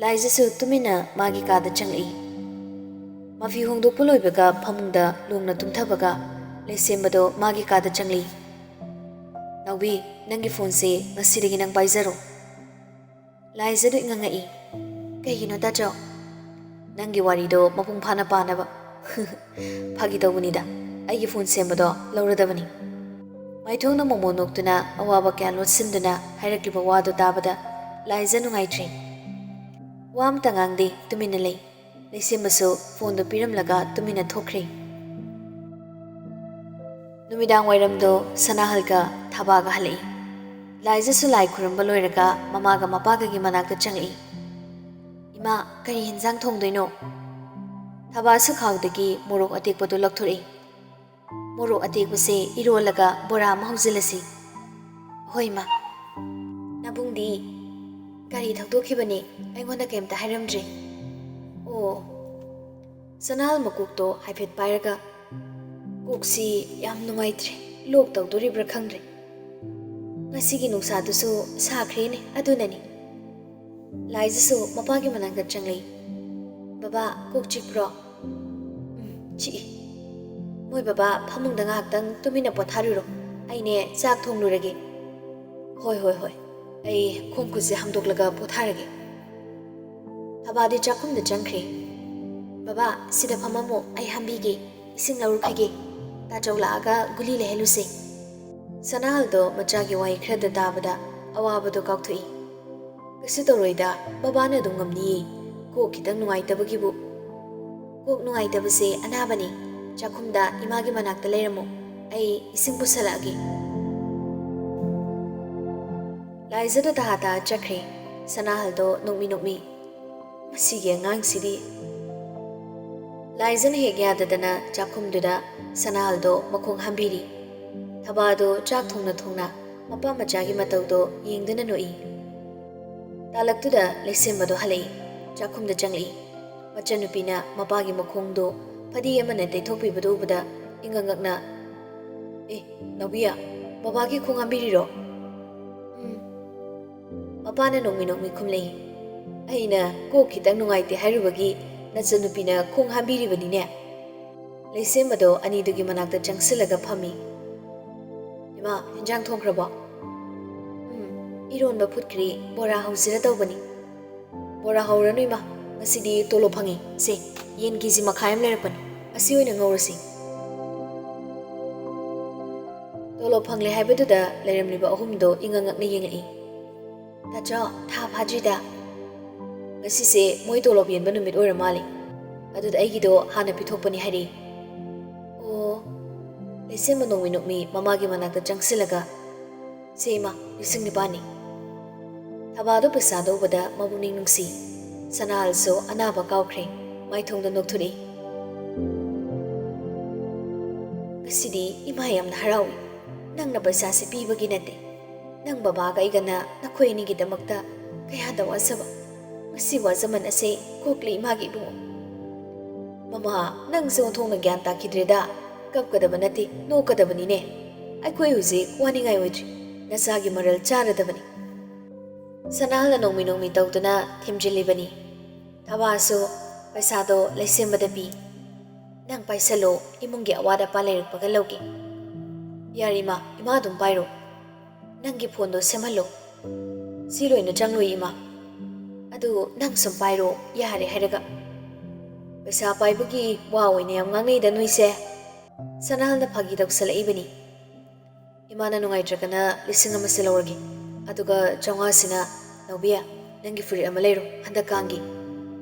ꯂꯥꯏꯖꯁꯨ ꯇꯨꯃꯤꯟꯅ ꯃꯥꯒꯤ ꯀꯥꯗ ꯆꯪꯂꯛꯏ꯫ ꯃꯐꯤ ꯍꯣꯡꯗꯣꯛꯄ ꯂꯣꯏꯕꯒ ꯐꯃꯨꯡꯗ ꯂꯣꯡꯅ ꯇꯨꯝꯊꯕꯒ ꯂꯩꯁꯦꯝꯕꯗꯣ ꯃꯥꯒꯤ ꯀꯥꯗ ꯆꯪꯂꯛꯏ꯫ "ꯅꯥꯎꯕꯤ, ꯅꯪꯒꯤ ꯐꯣꯟꯁꯦ ꯉꯁꯤꯗꯒꯤ ꯅꯪ ꯄꯥꯏꯖꯔꯣ꯫" ꯂꯥꯏꯖꯗꯨ ꯉꯪꯉꯛꯏ꯫ "ꯀꯩꯒꯤꯅꯣ ꯇꯥꯆꯧ?" "ꯅꯪꯒꯤ ꯋꯥꯔꯤꯗꯣ ꯃꯄꯨꯡ ꯐꯥꯅ ꯄꯥꯅꯕ꯫" "ꯐꯥꯒꯤ ꯇꯧꯕꯅꯤꯗ, ꯑꯩꯒꯤ ꯐꯣꯟ ꯁꯦꯝꯕꯗꯣ ꯂꯧꯔꯗꯕꯅꯤ꯫" ꯃꯥꯏꯊꯣꯡꯅ ꯃꯣꯃꯣꯟ ꯅꯣꯛꯇꯨꯅ ꯑꯋꯥꯕ ꯀꯌꯥ ꯂꯣꯠꯁꯤꯟꯗꯨꯅ ꯍꯥꯏꯔꯛꯂꯤꯕ ꯋꯥꯗꯨ ꯇꯥꯕꯗ ꯂꯥꯏꯖ ꯅꯨꯡꯉꯥꯏꯇ꯭ꯔꯦ꯫ ꯋꯥ ꯑꯝꯇ ꯉꯥꯡꯗꯦ, ꯇꯨꯃꯤꯟꯅ ꯂꯩ꯫ ꯂꯩꯁꯦꯝꯕꯁꯨ ꯐꯣꯟꯗꯨ ꯄꯤꯔꯝꯂꯒ ꯇꯨꯃꯤꯟꯅ ꯊꯣꯛꯈ꯭ꯔꯦ꯫ ꯅꯨꯃꯤꯗꯥꯡ ꯋꯥꯏꯔꯝꯗꯣ ꯁꯅꯥꯍꯜꯒ ꯊꯕꯥꯒ ꯍꯜꯂꯛꯏ꯫ ꯂꯥꯏꯖꯁꯨ ꯂꯥꯏ ꯈꯨꯔꯨꯝꯕ ꯂꯣꯏꯔꯒ ꯃꯃꯥꯒ ꯃꯄꯥꯒꯒꯤ ꯃꯅꯥꯛꯇ ꯆꯪꯂꯛꯏ꯫ "ꯏꯃꯥ, ꯀꯔꯤ ꯍꯦꯟꯖꯥꯡ ꯊꯣꯡꯗꯣꯏꯅꯣ?" ꯊꯕꯥꯁꯨ ꯈꯥꯎꯗꯒꯤ ꯃꯣꯔꯣꯛ ꯑꯇꯦꯛꯄꯗꯨ ꯂꯧꯊꯣꯔꯛꯏ꯫ "ꯃꯣꯔꯣꯛ ꯑꯇꯦꯛꯄꯁꯦ ꯏꯔꯣꯜꯂꯒ ꯕꯣꯔꯥ ꯑꯃ ꯍꯧꯖꯤꯜꯂꯁꯤ꯫" "ꯍꯣꯏ, ꯏꯃꯥ꯫" "ꯅꯕꯨꯡꯗꯤ?" "ꯒꯥꯔꯤ ꯊꯧꯗꯣꯛꯈꯤꯕꯅꯤ, ꯑꯩꯉꯣꯟꯗ ꯀꯩꯝꯇ ꯍꯥꯏꯔꯝꯗ꯭ꯔꯤ꯫" "ꯑꯣ꯫" ꯁꯅꯥꯍꯜ ꯃꯀꯣꯛꯇꯣ ꯍꯥꯏꯐꯦꯠ ꯄꯥꯏꯔꯒ, "ꯀꯣꯛꯁꯤ ꯌꯥꯝ ꯅꯨꯡꯉꯥꯏꯇ꯭ꯔꯦ, ꯂꯣꯛ ꯇꯧꯗꯣꯔꯤꯕ꯭ꯔꯥ ꯈꯪꯗ꯭ꯔꯦ꯫ ꯉꯁꯤꯒꯤ ꯅꯨꯡꯁꯥꯗꯨꯁꯨ ꯁꯥꯈ꯭ꯔꯦꯅꯦ, ꯑꯗꯨꯅꯅꯤ꯫" ꯂꯥꯏꯖꯁꯨ ꯃꯄꯥꯒꯤ ꯃꯅꯥꯛꯇ ꯆꯪꯂꯛꯏ꯫ "ꯕꯕꯥ, ꯀꯣꯛ ꯆꯤꯛꯄ꯭ꯔꯣ?" "ꯎꯝ, ꯆꯤꯛꯏ꯫" "ꯃꯣꯏ ꯕꯕꯥ, ꯐꯃꯨꯡꯗ ꯉꯥꯏꯍꯥꯛꯇꯪ ꯇꯨꯃꯤꯟꯅ ꯄꯣꯊꯥꯔꯨꯔꯣ, ꯑꯩꯅꯦ ꯆꯥꯛ ꯊꯣꯡꯂꯨꯔꯒꯦ꯫" "ꯍꯣꯏ, ꯍꯣꯏ, ꯍꯣꯏ, ꯑꯩ ꯈꯣꯡ ꯈꯨꯠꯁꯦ ꯍꯥꯝꯗꯣꯛꯂꯒ ꯄꯣꯊꯥꯔꯒꯦ꯫" ꯊꯕꯥꯗꯤ ꯆꯥꯛꯈꯨꯝꯗ ꯆꯪꯈ꯭ꯔꯦ꯫ "ꯕꯕꯥ, ꯁꯤꯗ ꯐꯝꯃꯝꯃꯣ, ꯑꯩ ꯍꯥꯝꯕꯤꯒꯦ, ꯏꯁꯤꯡ ꯂꯧꯔꯨꯈꯤꯒꯦ꯫ ꯇꯥꯆꯧ ꯂꯥꯛꯑꯒ ꯒꯨꯂꯤ ꯂꯩꯍꯜꯂꯨꯁꯦ꯫" ꯁꯅꯥꯍꯜꯗꯣ ꯃꯆꯥꯒꯤ ꯋꯥꯍꯩ ꯈꯔꯗ ꯇꯥꯕꯗ ꯑꯋꯥꯕꯗꯣ ꯀꯥꯎꯊꯣꯛꯏ꯫ "ꯀꯩꯁꯨ ꯇꯧꯔꯣꯏꯗ, ꯕꯕꯥꯅ ꯑꯗꯨꯝ ꯉꯝꯅꯤꯌꯦ꯫ ꯀꯣꯛ ꯈꯤꯇꯪ ꯅꯨꯡꯉꯥꯏꯇꯕꯒꯤꯕꯨ꯫" "ꯀꯣꯛ ꯅꯨꯡꯉꯥꯏꯇꯕꯁꯦ ꯑꯅꯥꯕꯅꯤ꯫ ꯆꯥꯛꯈꯨꯝꯗ ꯏꯃꯥꯒꯤ ꯃꯅꯥꯛꯇ ꯂꯩꯔꯝꯃꯣ, ꯑꯩ ꯏꯁꯤꯡ ꯄꯨꯁꯜꯂꯛꯑꯒꯦ꯫" ꯂꯥꯏꯖꯗꯣ ꯇꯍꯥ ꯇꯍꯥ ꯆꯠꯈ꯭ꯔꯦ꯫ ꯁꯅꯥꯍꯜꯗꯣ ꯅꯣꯛꯃꯤ ꯅꯣꯛꯃꯤ, "ꯃꯁꯤꯒꯤ ꯑꯉꯥꯡꯁꯤꯗꯤ꯫" ꯂꯥꯏꯖꯅ ꯍꯦꯛ ꯌꯥꯗꯗꯅ ꯆꯥꯛꯈꯨꯝꯗꯨꯗ ꯁꯅꯥꯍꯜꯗꯣ ꯃꯈꯣꯡ ꯍꯥꯝꯕꯤꯔꯤ꯫ ꯊꯕꯥꯗꯣ ꯆꯥꯛ ꯊꯣꯡꯅ ꯊꯣꯡꯅ ꯃꯄꯥ ꯃꯆꯥꯒꯤ ꯃꯇꯧꯗꯣ ꯌꯦꯡꯗꯨꯅ ꯅꯣꯛꯏ꯫ ꯇꯥꯂꯛꯇꯨꯗ ꯂꯩꯁꯦꯝꯕꯗꯣ ꯍꯜꯂꯛꯏ꯫ ꯆꯥꯛꯈꯨꯝꯗ ꯆꯪꯂꯛꯏ꯫ ꯃꯆꯟꯅꯨꯄꯤꯅ ꯃꯄꯥꯒꯤ ꯃꯈꯣꯡꯗꯣ ꯐꯗꯤ ꯑꯃꯅ ꯇꯩꯊꯣꯛꯄꯤꯕꯗꯨ ꯎꯕꯗ ꯏꯉꯛ ꯉꯛꯅ, "ꯑꯦ, ꯅꯥꯎꯕꯤꯌꯥ, ꯕꯕꯥꯒꯤ ꯈꯣꯡ ꯍꯥꯝꯕꯤꯔꯤꯔꯣ?" "ꯎꯝ꯫" ꯃꯄꯥꯅ ꯅꯣꯛꯃꯤ ꯅꯣꯛꯃꯤ ꯈꯨꯝꯂꯛꯏ꯫ "ꯑꯩꯅ ꯀꯣꯛ ꯈꯤꯇꯪ ꯅꯨꯡꯉꯥꯏꯇꯦ ꯍꯥꯏꯔꯨꯕꯒꯤ ꯅꯆꯟꯅꯨꯄꯤꯅ ꯈꯣꯡ ꯍꯥꯝꯕꯤꯔꯤꯕꯅꯤꯅꯦ꯫" ꯂꯩꯁꯦꯝꯕꯗꯣ ꯑꯅꯤꯗꯨꯒꯤ ꯃꯅꯥꯛꯇ ꯆꯪꯁꯤꯜꯂꯒ ꯐꯝꯃꯤ꯫ "ꯏꯃꯥ, ꯍꯤꯟꯖꯥꯡ ꯊꯣꯡꯈ꯭ꯔꯕꯣ?" "ꯎꯝ, ꯏꯔꯣꯟꯕ ꯐꯨꯠꯈ꯭ꯔꯦ, ꯕꯣꯔꯥ ꯍꯧꯁꯤꯔ ꯇꯧꯕꯅꯤ꯫" "ꯕꯣꯔꯥ ꯍꯧꯔꯅꯨ ꯏꯃꯥ, ꯉꯁꯤꯗꯤ ꯇꯣꯂꯣꯞ ꯐꯪꯉꯤ꯫ ꯁꯦ, ꯌꯦꯟ ꯀꯦꯖꯤ ꯃꯈꯥꯏ ꯑꯃ ꯂꯩꯔꯛꯄꯅꯤ, ꯑꯁꯤ ꯑꯣꯏꯅ ꯉꯧꯔꯁꯤ꯫" ꯇꯣꯂꯣꯞ ꯐꯪꯂꯦ ꯍꯥꯏꯕꯗꯨꯗ ꯂꯩꯔꯝꯂꯤꯕ ꯑꯍꯨꯝꯗꯣ ꯏꯉꯛ ꯉꯛꯅ ꯌꯦꯡꯉꯛꯏ꯫ "ꯇꯥꯆꯧ, ꯊꯥ ꯐꯥꯗ꯭ꯔꯤꯗ꯫" "ꯉꯁꯤꯁꯦ ꯃꯣꯏ ꯇꯣꯂꯣꯞ ꯌꯦꯟꯕ ꯅꯨꯃꯤꯠ ꯑꯣꯏꯔ ꯃꯥꯜꯂꯦ꯫ ꯑꯗꯨꯗ ꯑꯩꯒꯤꯗꯣ ꯍꯥꯟꯅ ꯄꯤꯊꯣꯛꯄꯅꯤ ꯍꯥꯏꯔꯛꯏ꯫" "ꯑꯣ꯫" ꯂꯩꯁꯦꯝꯕ ꯅꯣꯛꯃꯤ ꯅꯣꯛꯃꯤ ꯃꯃꯥꯒꯤ ꯃꯅꯥꯛꯇ ꯆꯪꯁꯤꯜꯂꯒ, "ꯁꯦ ꯏꯃꯥ, ꯂꯤꯁꯤꯡ ꯅꯤꯄꯥꯟꯅꯤ꯫" ꯊꯕꯥꯗꯣ ꯄꯩꯁꯥꯗꯣ ꯎꯕꯗ ꯃꯄꯨꯛꯅꯤꯡ ꯅꯨꯡꯁꯤ꯫ ꯁꯅꯥꯍꯜꯁꯨ ꯑꯅꯥꯕ ꯀꯥꯎꯈ꯭ꯔꯦ, ꯃꯥꯏꯊꯣꯡꯗ ꯅꯣꯛꯊꯣꯔꯛꯏ꯫ "ꯉꯁꯤꯗꯤ ꯏꯃꯥ ꯌꯥꯝꯅ ꯍꯔꯥꯎꯏ꯫ ꯅꯪꯅ ꯄꯩꯁꯥꯁꯦ ꯄꯤꯕꯒꯤ ꯅꯠꯇꯦ꯫ ꯅꯪ ꯕꯕꯥꯒ ꯑꯩꯒꯅ ꯅꯈꯣꯏ ꯑꯅꯤꯒꯤꯗꯃꯛꯇ ꯀꯌꯥꯗ ꯋꯥꯖꯕ꯫ ꯃꯁꯤ ꯋꯥꯖꯃꯟ ꯑꯁꯦ ꯀꯣꯛꯂꯤ ꯏꯃꯥꯒꯤ ꯏꯕꯨꯡꯉꯣ꯫" "ꯃꯃꯥ, ꯅꯪꯁꯦ ꯑꯣꯟꯊꯣꯛꯅ ꯒ꯭ꯌꯥꯟ ꯇꯥꯈꯤꯗ꯭ꯔꯦꯗ꯫ ꯀꯞꯀꯗꯕ ꯅꯠꯇꯦ, ꯅꯣꯛꯀꯗꯕꯅꯤꯅꯦ꯫ ꯑꯩꯈꯣꯏ ꯍꯧꯖꯤꯛ ꯋꯥꯅꯤꯡꯉꯥꯏ ꯑꯣꯏꯗ꯭ꯔꯤ꯫ ꯅꯆꯥꯒꯤ ꯃꯔꯜ ꯆꯥꯔꯗꯕꯅꯤ꯫" ꯁꯅꯥꯍꯜꯅ ꯅꯣꯡꯃꯤ ꯅꯣꯡꯃꯤ ꯇꯧꯗꯨꯅ ꯊꯦꯝꯖꯤꯜꯂꯤꯕꯅꯤ꯫ ꯊꯕꯥꯁꯨ ꯄꯩꯁꯥꯗꯣ ꯂꯩꯁꯦꯝꯕꯗ ꯄꯤ꯫ "ꯅꯪ ꯄꯥꯏꯁꯜꯂꯣ, ꯏꯃꯨꯡꯒꯤ ꯑꯋꯥꯠ ꯑꯄꯥ ꯂꯩꯔꯛꯄꯒ ꯂꯧꯒꯦ꯫" "ꯌꯥꯔꯦ ꯏꯃꯥ, ꯏꯃꯥ ꯑꯗꯨꯝ ꯄꯥꯏꯔꯣ꯫ ꯅꯪꯒꯤ ꯐꯣꯟꯗꯣ ꯁꯦꯝꯍꯜꯂꯣ꯫" "ꯁꯤ ꯂꯣꯏꯅ ꯆꯪꯂꯣꯏ ꯏꯃꯥ꯫" ꯑꯗꯨ ꯅꯪ ꯁꯨꯝ ꯄꯥꯏꯔꯣ, ꯌꯥꯔꯦ ꯍꯥꯏꯔꯒ꯫ ꯄꯩꯁꯥ ꯄꯥꯏꯕꯒꯤ ꯋꯥ ꯑꯣꯏꯅ ꯌꯥꯝ ꯉꯥꯡꯅꯩꯗ ꯅꯣꯏꯁꯦ꯫ ꯁꯅꯥꯍꯜꯅ ꯐꯥꯒꯤ ꯇꯧꯁꯜꯂꯛꯏꯕꯅꯤ꯫ "ꯏꯃꯥꯅ ꯅꯨꯡꯉꯥꯏꯇ꯭ꯔꯒꯅ ꯂꯤꯁꯤꯡ ꯑꯃꯁꯦ ꯂꯧꯔꯒꯦ, ꯑꯗꯨꯒ ꯆꯥꯝꯃꯉꯥꯁꯤꯅ ꯅꯥꯎꯕꯤ, ꯅꯪꯒꯤ ꯐꯨꯔꯤꯠ ꯑꯃ ꯂꯩꯔꯣ ꯍꯟꯗꯛ ꯀꯥꯡꯒꯤ꯫"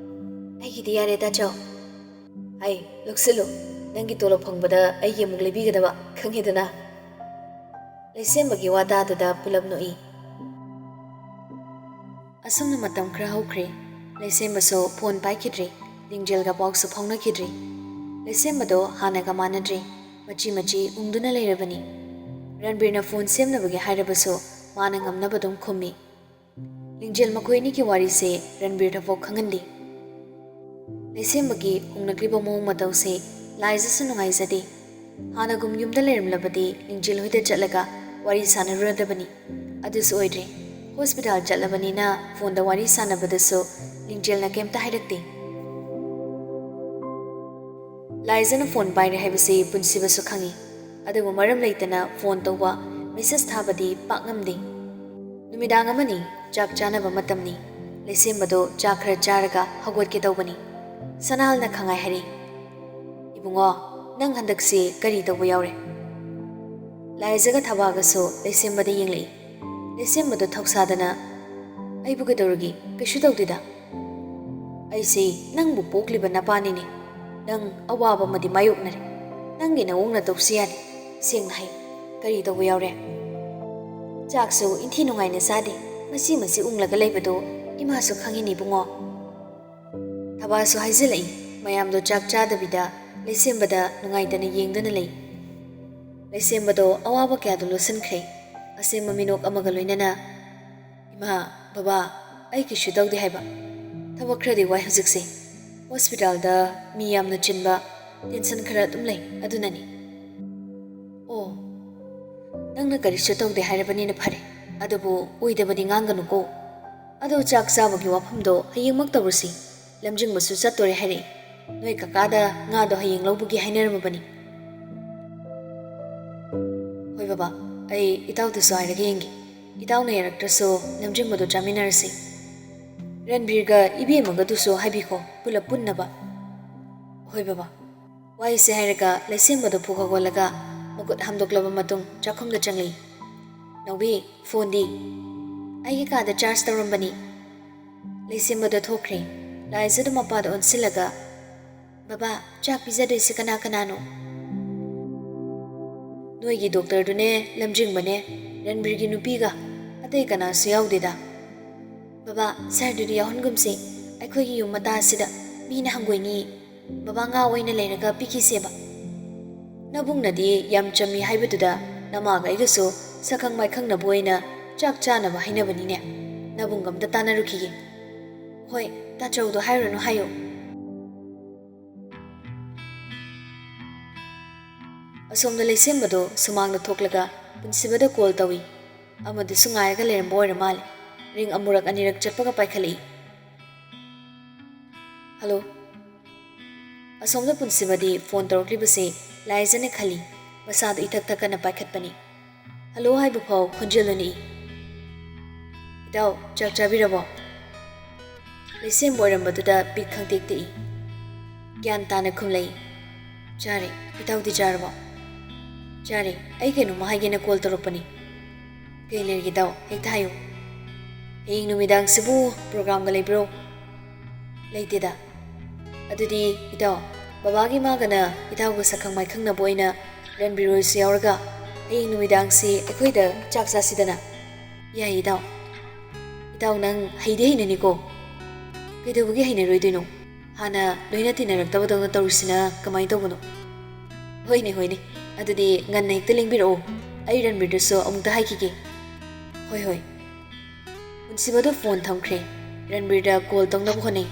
"ꯑꯩꯒꯤꯗꯤ ꯌꯥꯔꯦ ꯇꯥꯆꯧ꯫" "ꯑꯩ ꯂꯧꯁꯤꯜꯂꯨ, ꯅꯪꯒꯤ ꯇꯣꯂꯣꯞ ꯐꯪꯕꯗ ꯑꯩꯒꯤ ꯑꯃꯨꯛ ꯂꯩꯕꯤꯒꯗꯕ, ꯈꯪꯉꯦꯗꯅ?" ꯂꯩꯁꯦꯝꯕꯒꯤ ꯋꯥ ꯇꯥꯗꯨꯗ ꯄꯨꯂꯞ ꯅꯣꯛꯏ꯫ ꯑꯁꯨꯝꯅ ꯃꯇꯝ ꯈꯔ ꯍꯧꯈ꯭ꯔꯦ꯫ ꯂꯩꯁꯦꯝꯕꯁꯨ ꯐꯣꯟ ꯄꯥꯏꯈꯤꯗ꯭ꯔꯦ, ꯂꯤꯡꯖꯦꯜꯒ ꯄꯥꯎꯁꯨ ꯐꯥꯎꯅꯈꯤꯗ꯭ꯔꯦ꯫ ꯂꯩꯁꯦꯝꯕꯗꯣ ꯍꯥꯟꯅꯒ ꯃꯥꯟꯅꯗ꯭ꯔꯦ, ꯃꯆꯤ ꯃꯆꯤ ꯎꯪꯗꯨꯅ ꯂꯩꯔꯕꯅꯤ꯫ ꯔꯟꯕꯤꯔꯅ ꯐꯣꯟ ꯁꯦꯝꯅꯕꯒꯤ ꯍꯥꯏꯔꯕꯁꯨ ꯃꯥꯅ ꯉꯝꯅꯕ ꯑꯗꯨꯝ ꯈꯨꯝꯃꯤ꯫ ꯂꯤꯡꯖꯦꯜ ꯃꯈꯣꯏ ꯑꯅꯤꯒꯤ ꯋꯥꯔꯤꯁꯦ ꯔꯟꯕꯤꯔꯗꯐꯥꯎ ꯈꯪꯍꯟꯗꯦ꯫ ꯂꯩꯁꯦꯝꯕꯒꯤ ꯍꯣꯡꯂꯛꯂꯤꯕ ꯃꯑꯣꯡ ꯃꯇꯧꯁꯦ ꯂꯥꯏꯖꯁꯨ ꯅꯨꯡꯉꯥꯏꯖꯗꯦ꯫ ꯍꯥꯟꯅꯒꯨꯝ ꯌꯨꯝꯗ ꯂꯩꯔꯝꯂꯕꯗꯤ ꯂꯤꯡꯖꯦꯜ ꯍꯣꯏꯗ ꯆꯠꯂꯒ ꯋꯥꯔꯤ ꯁꯥꯟꯅꯔꯨꯔꯗꯕꯅꯤ꯫ ꯑꯗꯨꯁꯨ ꯑꯣꯏꯗ꯭ꯔꯦ꯫ ꯍꯣꯁꯄꯤꯇꯥꯜ ꯆꯠꯂꯕꯅꯤꯅ ꯐꯣꯟꯗ ꯋꯥꯔꯤ ꯁꯥꯟꯅꯕꯗꯁꯨ ꯂꯤꯡꯖꯦꯜꯅ ꯀꯩꯝꯇ ꯍꯥꯏꯔꯛꯇꯦ꯫ ꯂꯥꯏꯖꯅ ꯐꯣꯟ ꯄꯥꯏꯔꯦ ꯍꯥꯏꯕꯁꯤ ꯄꯨꯟꯁꯤꯕꯁꯨ ꯈꯪꯏ, ꯑꯗꯨꯕꯨ ꯃꯔꯝ ꯂꯩꯇꯅ ꯐꯣꯟ ꯇꯧꯕ, ꯃꯦꯁꯦꯖ ꯊꯥꯕꯗꯤ ꯄꯥꯛ ꯉꯝꯗꯦ꯫ ꯅꯨꯃꯤꯗꯥꯡ ꯑꯃꯅꯤ, ꯆꯥꯛ ꯆꯥꯅꯕ ꯃꯇꯝꯅꯤ꯫ ꯂꯩꯁꯦꯝꯕꯗꯣ ꯆꯥꯛ ꯈꯔ ꯆꯥꯔꯒ ꯍꯧꯒꯠꯀꯦ ꯇꯧꯕꯅꯤ꯫ ꯁꯅꯥꯍꯜꯅ ꯈꯪꯉꯥꯏ ꯍꯥꯏꯔꯤ, "ꯏꯕꯨꯡꯉꯣ, ꯅꯪ ꯍꯟꯗꯛꯁꯤ ꯀꯔꯤ ꯇꯧꯕ ꯌꯥꯎꯔꯦ?" ꯂꯥꯏꯖꯒ ꯊꯕꯥꯒꯁꯨ ꯂꯩꯁꯦꯝꯕꯗ ꯌꯦꯡꯂꯛꯏ꯫ ꯂꯩꯁꯦꯝꯕꯗꯣ ꯊꯧꯁꯥꯗꯅ, "ꯑꯩꯕꯨ ꯀꯩꯗꯧꯔꯒꯦ? ꯀꯩꯁꯨ ꯇꯧꯗꯦꯗ꯫ ꯑꯩꯁꯦ ꯅꯪꯕꯨ ꯄꯣꯛꯂꯤꯕ ꯅꯄꯥꯅꯤꯅꯦ꯫ ꯅꯪ ꯑꯋꯥꯕ ꯑꯃꯗꯤ ꯃꯥꯌꯣꯛꯅꯔꯦ꯫ ꯅꯪꯒꯤ ꯅꯋꯣꯡ ꯅꯇꯧꯁꯤ ꯌꯥꯗꯦ꯫ ꯁꯦꯡꯅ ꯍꯥꯏꯌꯨ, ꯀꯔꯤ ꯇꯧꯕ ꯌꯥꯎꯔꯦ?" "ꯆꯥꯛꯁꯨ ꯏꯟꯊꯤ ꯅꯨꯡꯉꯥꯏꯅ ꯆꯥꯗꯦ꯫ ꯃꯁꯤ ꯃꯁꯤ ꯎꯪꯂꯒ ꯂꯩꯕꯗꯣ ꯏꯃꯥꯁꯨ ꯈꯪꯉꯤꯅꯤ ꯏꯕꯨꯡꯉꯣ꯫" ꯊꯕꯥꯁꯨ ꯍꯥꯏꯖꯤꯜꯂꯛꯏ꯫ ꯃꯌꯥꯝꯗꯣ ꯆꯥꯛ ꯆꯥꯗꯕꯤꯗ ꯂꯩꯁꯦꯝꯕꯗ ꯅꯨꯡꯉꯥꯏꯇꯅ ꯌꯦꯡꯗꯨꯅ ꯂꯩ꯫ ꯂꯩꯁꯦꯝꯕꯗꯣ ꯑꯋꯥꯕ ꯀꯌꯥꯗꯣ ꯂꯣꯠꯁꯤꯟꯈ꯭ꯔꯦ꯫ ꯑꯁꯦꯡꯕ ꯃꯤꯅꯣꯛ ꯑꯃꯒ ꯂꯣꯏꯅꯅ, "ꯏꯃꯥ, ꯕꯕꯥ, ꯑꯩ ꯀꯩꯁꯨ ꯇꯧꯗꯦ ꯍꯥꯏꯕ꯫ ꯊꯕꯛ ꯈꯔꯗꯤ ꯋꯥꯏ ꯍꯧꯖꯤꯛꯁꯦ꯫ ꯍꯣꯁꯄꯤꯇꯥꯜꯗ ꯃꯤ ꯌꯥꯝꯅ ꯆꯤꯟꯕ, ꯇꯦꯟꯁꯟ ꯈꯔ ꯑꯗꯨꯝ ꯂꯩ, ꯑꯗꯨꯅꯅꯤ꯫" "ꯑꯣ, ꯅꯪꯅ ꯀꯔꯤꯁꯨ ꯇꯧꯗꯦ ꯍꯥꯏꯔꯕꯅꯤꯅ ꯐꯔꯦ, ꯑꯗꯨꯕꯨ ꯑꯣꯏꯗꯕꯗꯤ ꯉꯥꯡꯒꯅꯨꯀꯣ꯫ ꯑꯗꯣ ꯆꯥꯛ ꯆꯥꯕꯒꯤ ꯋꯥꯐꯝꯗꯣ ꯍꯌꯦꯡꯃꯛ ꯇꯧꯔꯁꯤ꯫ ꯂꯝꯖꯤꯡꯕꯁꯨ ꯆꯠꯇꯣꯔꯦ ꯍꯥꯏꯔꯛꯏ꯫ ꯅꯣꯏ ꯀꯀꯥꯗ ꯉꯥꯗꯣ ꯍꯌꯦꯡ ꯂꯧꯕꯒꯤ ꯍꯥꯏꯅꯔꯝꯃꯕꯅꯤ꯫" "ꯍꯣꯏ ꯕꯕꯥ, ꯑꯩ ꯏꯇꯥꯎꯗꯁꯨ ꯍꯥꯏꯔꯒ ꯌꯦꯡꯒꯦ꯫ ꯏꯇꯥꯎꯅ ꯌꯥꯔꯛꯇ꯭ꯔꯁꯨ ꯂꯝꯖꯤꯡꯕꯗꯣ ꯆꯥꯃꯤꯟꯅꯔꯁꯤ꯫" "ꯔꯟꯕꯤꯔꯒ ꯏꯕꯦꯝꯃꯒꯗꯨꯁꯨ ꯍꯥꯏꯕꯤꯈꯣ, ꯄꯨꯂꯞ ꯄꯨꯟꯅꯕ꯫" "ꯍꯣꯏ ꯕꯕꯥ꯫" ꯋꯥꯍꯩꯁꯦ ꯍꯥꯏꯔꯒ ꯂꯩꯁꯦꯝꯕꯗꯣ ꯐꯨꯛ ꯍꯧꯒꯠꯂꯒ ꯃꯈꯨꯠ ꯍꯥꯝꯗꯣꯛꯂꯕ ꯃꯇꯨꯡ ꯆꯥꯛꯈꯨꯝꯗ ꯆꯪꯂꯛꯏ꯫ "ꯅꯥꯎꯕꯤ, ꯐꯣꯟꯗꯤ?" "ꯑꯩꯒꯤ ꯀꯥꯗ ꯆꯥꯔꯖ ꯇꯧꯔꯝꯕꯅꯤ꯫" ꯂꯩꯁꯦꯝꯕꯗꯣ ꯊꯣꯛꯈ꯭ꯔꯦ꯫ ꯂꯥꯏꯖꯗꯣ ꯃꯄꯥꯗ ꯑꯣꯟꯁꯤꯜꯂꯒ, "ꯕꯕꯥ, ꯆꯥꯛ ꯄꯤꯖꯗꯣꯏꯁꯦ ꯀꯅꯥ ꯀꯅꯥꯅꯣ?" "ꯅꯣꯏꯒꯤ ꯗꯣꯛꯇꯔꯗꯨꯅꯦ, ꯂꯝꯖꯤꯡꯕꯅꯦ, ꯔꯟꯕꯤꯔꯒꯤ ꯅꯨꯄꯤꯒ, ꯑꯇꯩ ꯀꯅꯥꯁꯨ ꯌꯥꯎꯗꯦꯗ꯫" "ꯕꯕꯥ, ꯁꯥꯔꯗꯨꯗꯤ ꯌꯥꯎꯍꯟꯒꯨꯝꯁꯦ꯫ ꯑꯩꯈꯣꯏꯒꯤ ꯌꯨꯝ ꯃꯇꯥ ꯑꯁꯤꯗ ꯃꯤꯅ ꯍꯪꯒꯣꯏꯅꯤ꯫ ꯕꯕꯥ ꯉꯥ ꯑꯣꯏꯅ ꯂꯩꯔꯒ ꯄꯤꯈꯤꯁꯦꯕ꯫" "ꯅꯕꯨꯡꯅꯗꯤ ꯌꯥꯝ ꯆꯝꯃꯤ ꯍꯥꯏꯕꯗꯨꯗ ꯅꯃꯥꯒ ꯑꯩꯒꯁꯨ ꯁꯛꯈꯪ ꯃꯥꯏꯈꯪꯅꯕ ꯑꯣꯏꯅ ꯆꯥꯛ ꯆꯥꯅꯕ ꯍꯥꯏꯅꯕꯅꯤꯅꯦ꯫ ꯅꯕꯨꯡꯒ ꯑꯝꯇ ꯇꯥꯟꯅꯔꯨꯈꯤꯒꯦ꯫" "ꯍꯣꯏ, ꯇꯥꯆꯧꯗꯣ ꯍꯥꯏꯔꯨꯔꯅꯨ ꯍꯥꯏꯌꯨ꯫" ꯑꯁꯣꯝꯗ ꯂꯩꯁꯦꯝꯕꯗꯣ ꯁꯨꯃꯥꯡꯗ ꯊꯣꯛꯂꯒ ꯄꯨꯟꯁꯤꯕꯗ ꯀꯣꯜ ꯇꯧꯏ꯫ ꯑꯃꯗꯨꯁꯨ ꯉꯥꯏꯔꯒ ꯂꯩꯔꯝꯕ ꯑꯣꯏꯔ ꯃꯥꯜꯂꯦ꯫ ꯔꯤꯡ ꯑꯃꯨꯔꯛ ꯑꯅꯤꯔꯛ ꯆꯠꯄꯒ ꯄꯥꯏꯈꯠꯂꯛꯏ꯫ "ꯍꯜꯂꯣ꯫" ꯑꯁꯣꯝꯗ ꯄꯨꯟꯁꯤꯕꯗꯤ ꯐꯣꯟ ꯇꯧꯔꯛꯂꯤꯕꯁꯦ ꯂꯥꯏꯖꯅ ꯈꯜꯂꯤ꯫ ꯃꯁꯥꯗꯨ ꯏꯊꯛ ꯊꯛꯀꯠꯅ ꯄꯥꯏꯈꯠꯄꯅꯤ꯫ "ꯍꯜꯂꯣ" ꯍꯥꯏꯕ ꯐꯥꯎ ꯈꯣꯟꯖꯦꯜꯗꯨ ꯅꯤꯛꯏ꯫ "ꯏꯇꯥꯎ, ꯆꯥꯛ ꯆꯥꯕꯤꯔꯕꯣ?" ꯂꯩꯁꯦꯝꯕ ꯑꯣꯏꯔꯝꯕꯗꯨꯗ ꯄꯤꯛ ꯈꯪꯇꯦꯛ ꯇꯦꯛꯏ꯫ ꯒ꯭ꯌꯥꯟ ꯇꯥꯅ ꯈꯨꯝꯂꯛꯏ꯫ "ꯆꯥꯔꯦ꯫ ꯏꯇꯥꯎꯗꯤ ꯆꯥꯔꯕꯣ?" "ꯆꯥꯔꯦ꯫ ꯑꯩ ꯀꯩꯅꯣꯝꯃ ꯍꯥꯏꯒꯦꯅ ꯀꯣꯜ ꯇꯧꯔꯛꯄꯅꯤ꯫" "ꯀꯩ ꯂꯩꯔꯒꯦ ꯏꯇꯥꯎ? ꯍꯦꯛꯇ ꯍꯥꯏꯌꯨ꯫" "ꯍꯌꯦꯡ ꯅꯨꯃꯤꯗꯥꯡꯁꯤꯕꯨ ꯄ꯭ꯔꯣꯒ꯭ꯔꯥꯝꯒ ꯂꯩꯕ꯭ꯔꯣ?" "ꯂꯩꯇꯦꯗ꯫" "ꯑꯗꯨꯗꯤ ꯏꯇꯥꯎ, ꯕꯕꯥꯒꯤ ꯃꯥꯒꯅ ꯏꯇꯥꯎꯒ ꯁꯛꯈꯪ ꯃꯥꯏꯈꯪꯅꯕ ꯑꯣꯏꯅ ꯔꯟꯕꯤꯔ ꯍꯣꯏꯁꯨ ꯌꯥꯎꯔꯒ ꯍꯌꯦꯡ ꯅꯨꯃꯤꯗꯥꯡꯁꯤ ꯑꯩꯈꯣꯏꯗ ꯆꯥꯛ ꯆꯥꯁꯤꯗꯅ꯫" "ꯌꯥꯏ ꯏꯇꯥꯎ꯫" "ꯏꯇꯥꯎ, ꯅꯪ ꯍꯩꯗꯤ ꯍꯩꯅꯅꯤꯀꯣ?" "ꯀꯩꯗꯧꯕꯒꯤ ꯍꯩꯅꯔꯣꯏꯗꯣꯏꯅꯣ? ꯍꯥꯟꯅ ꯂꯣꯏꯅ ꯇꯤꯟꯅꯔꯛꯇꯕꯗꯧꯅ ꯇꯧꯔꯤꯁꯤꯅ ꯀꯃꯥꯏꯅ ꯇꯧꯕꯅꯣ?" "ꯍꯣꯏꯅꯦ, ꯍꯣꯏꯅꯦ꯫ ꯑꯗꯨꯗꯤ ꯉꯟꯅ ꯍꯦꯛꯇ ꯂꯦꯡꯕꯤꯔꯛꯑꯣ꯫ ꯑꯩ ꯔꯟꯕꯤꯔꯗꯁꯨ ꯑꯃꯨꯛꯇ ꯍꯥꯏꯈꯤꯒꯦ꯫" "ꯍꯣꯏ, ꯍꯣꯏ꯫" ꯄꯨꯟꯁꯤꯕꯗꯣ ꯐꯣꯟ ꯊꯝꯈ꯭ꯔꯦ꯫ ꯔꯟꯕꯤꯔꯗ ꯀꯣꯜ ꯇꯧꯅꯕ ꯍꯣꯠꯅꯩ꯫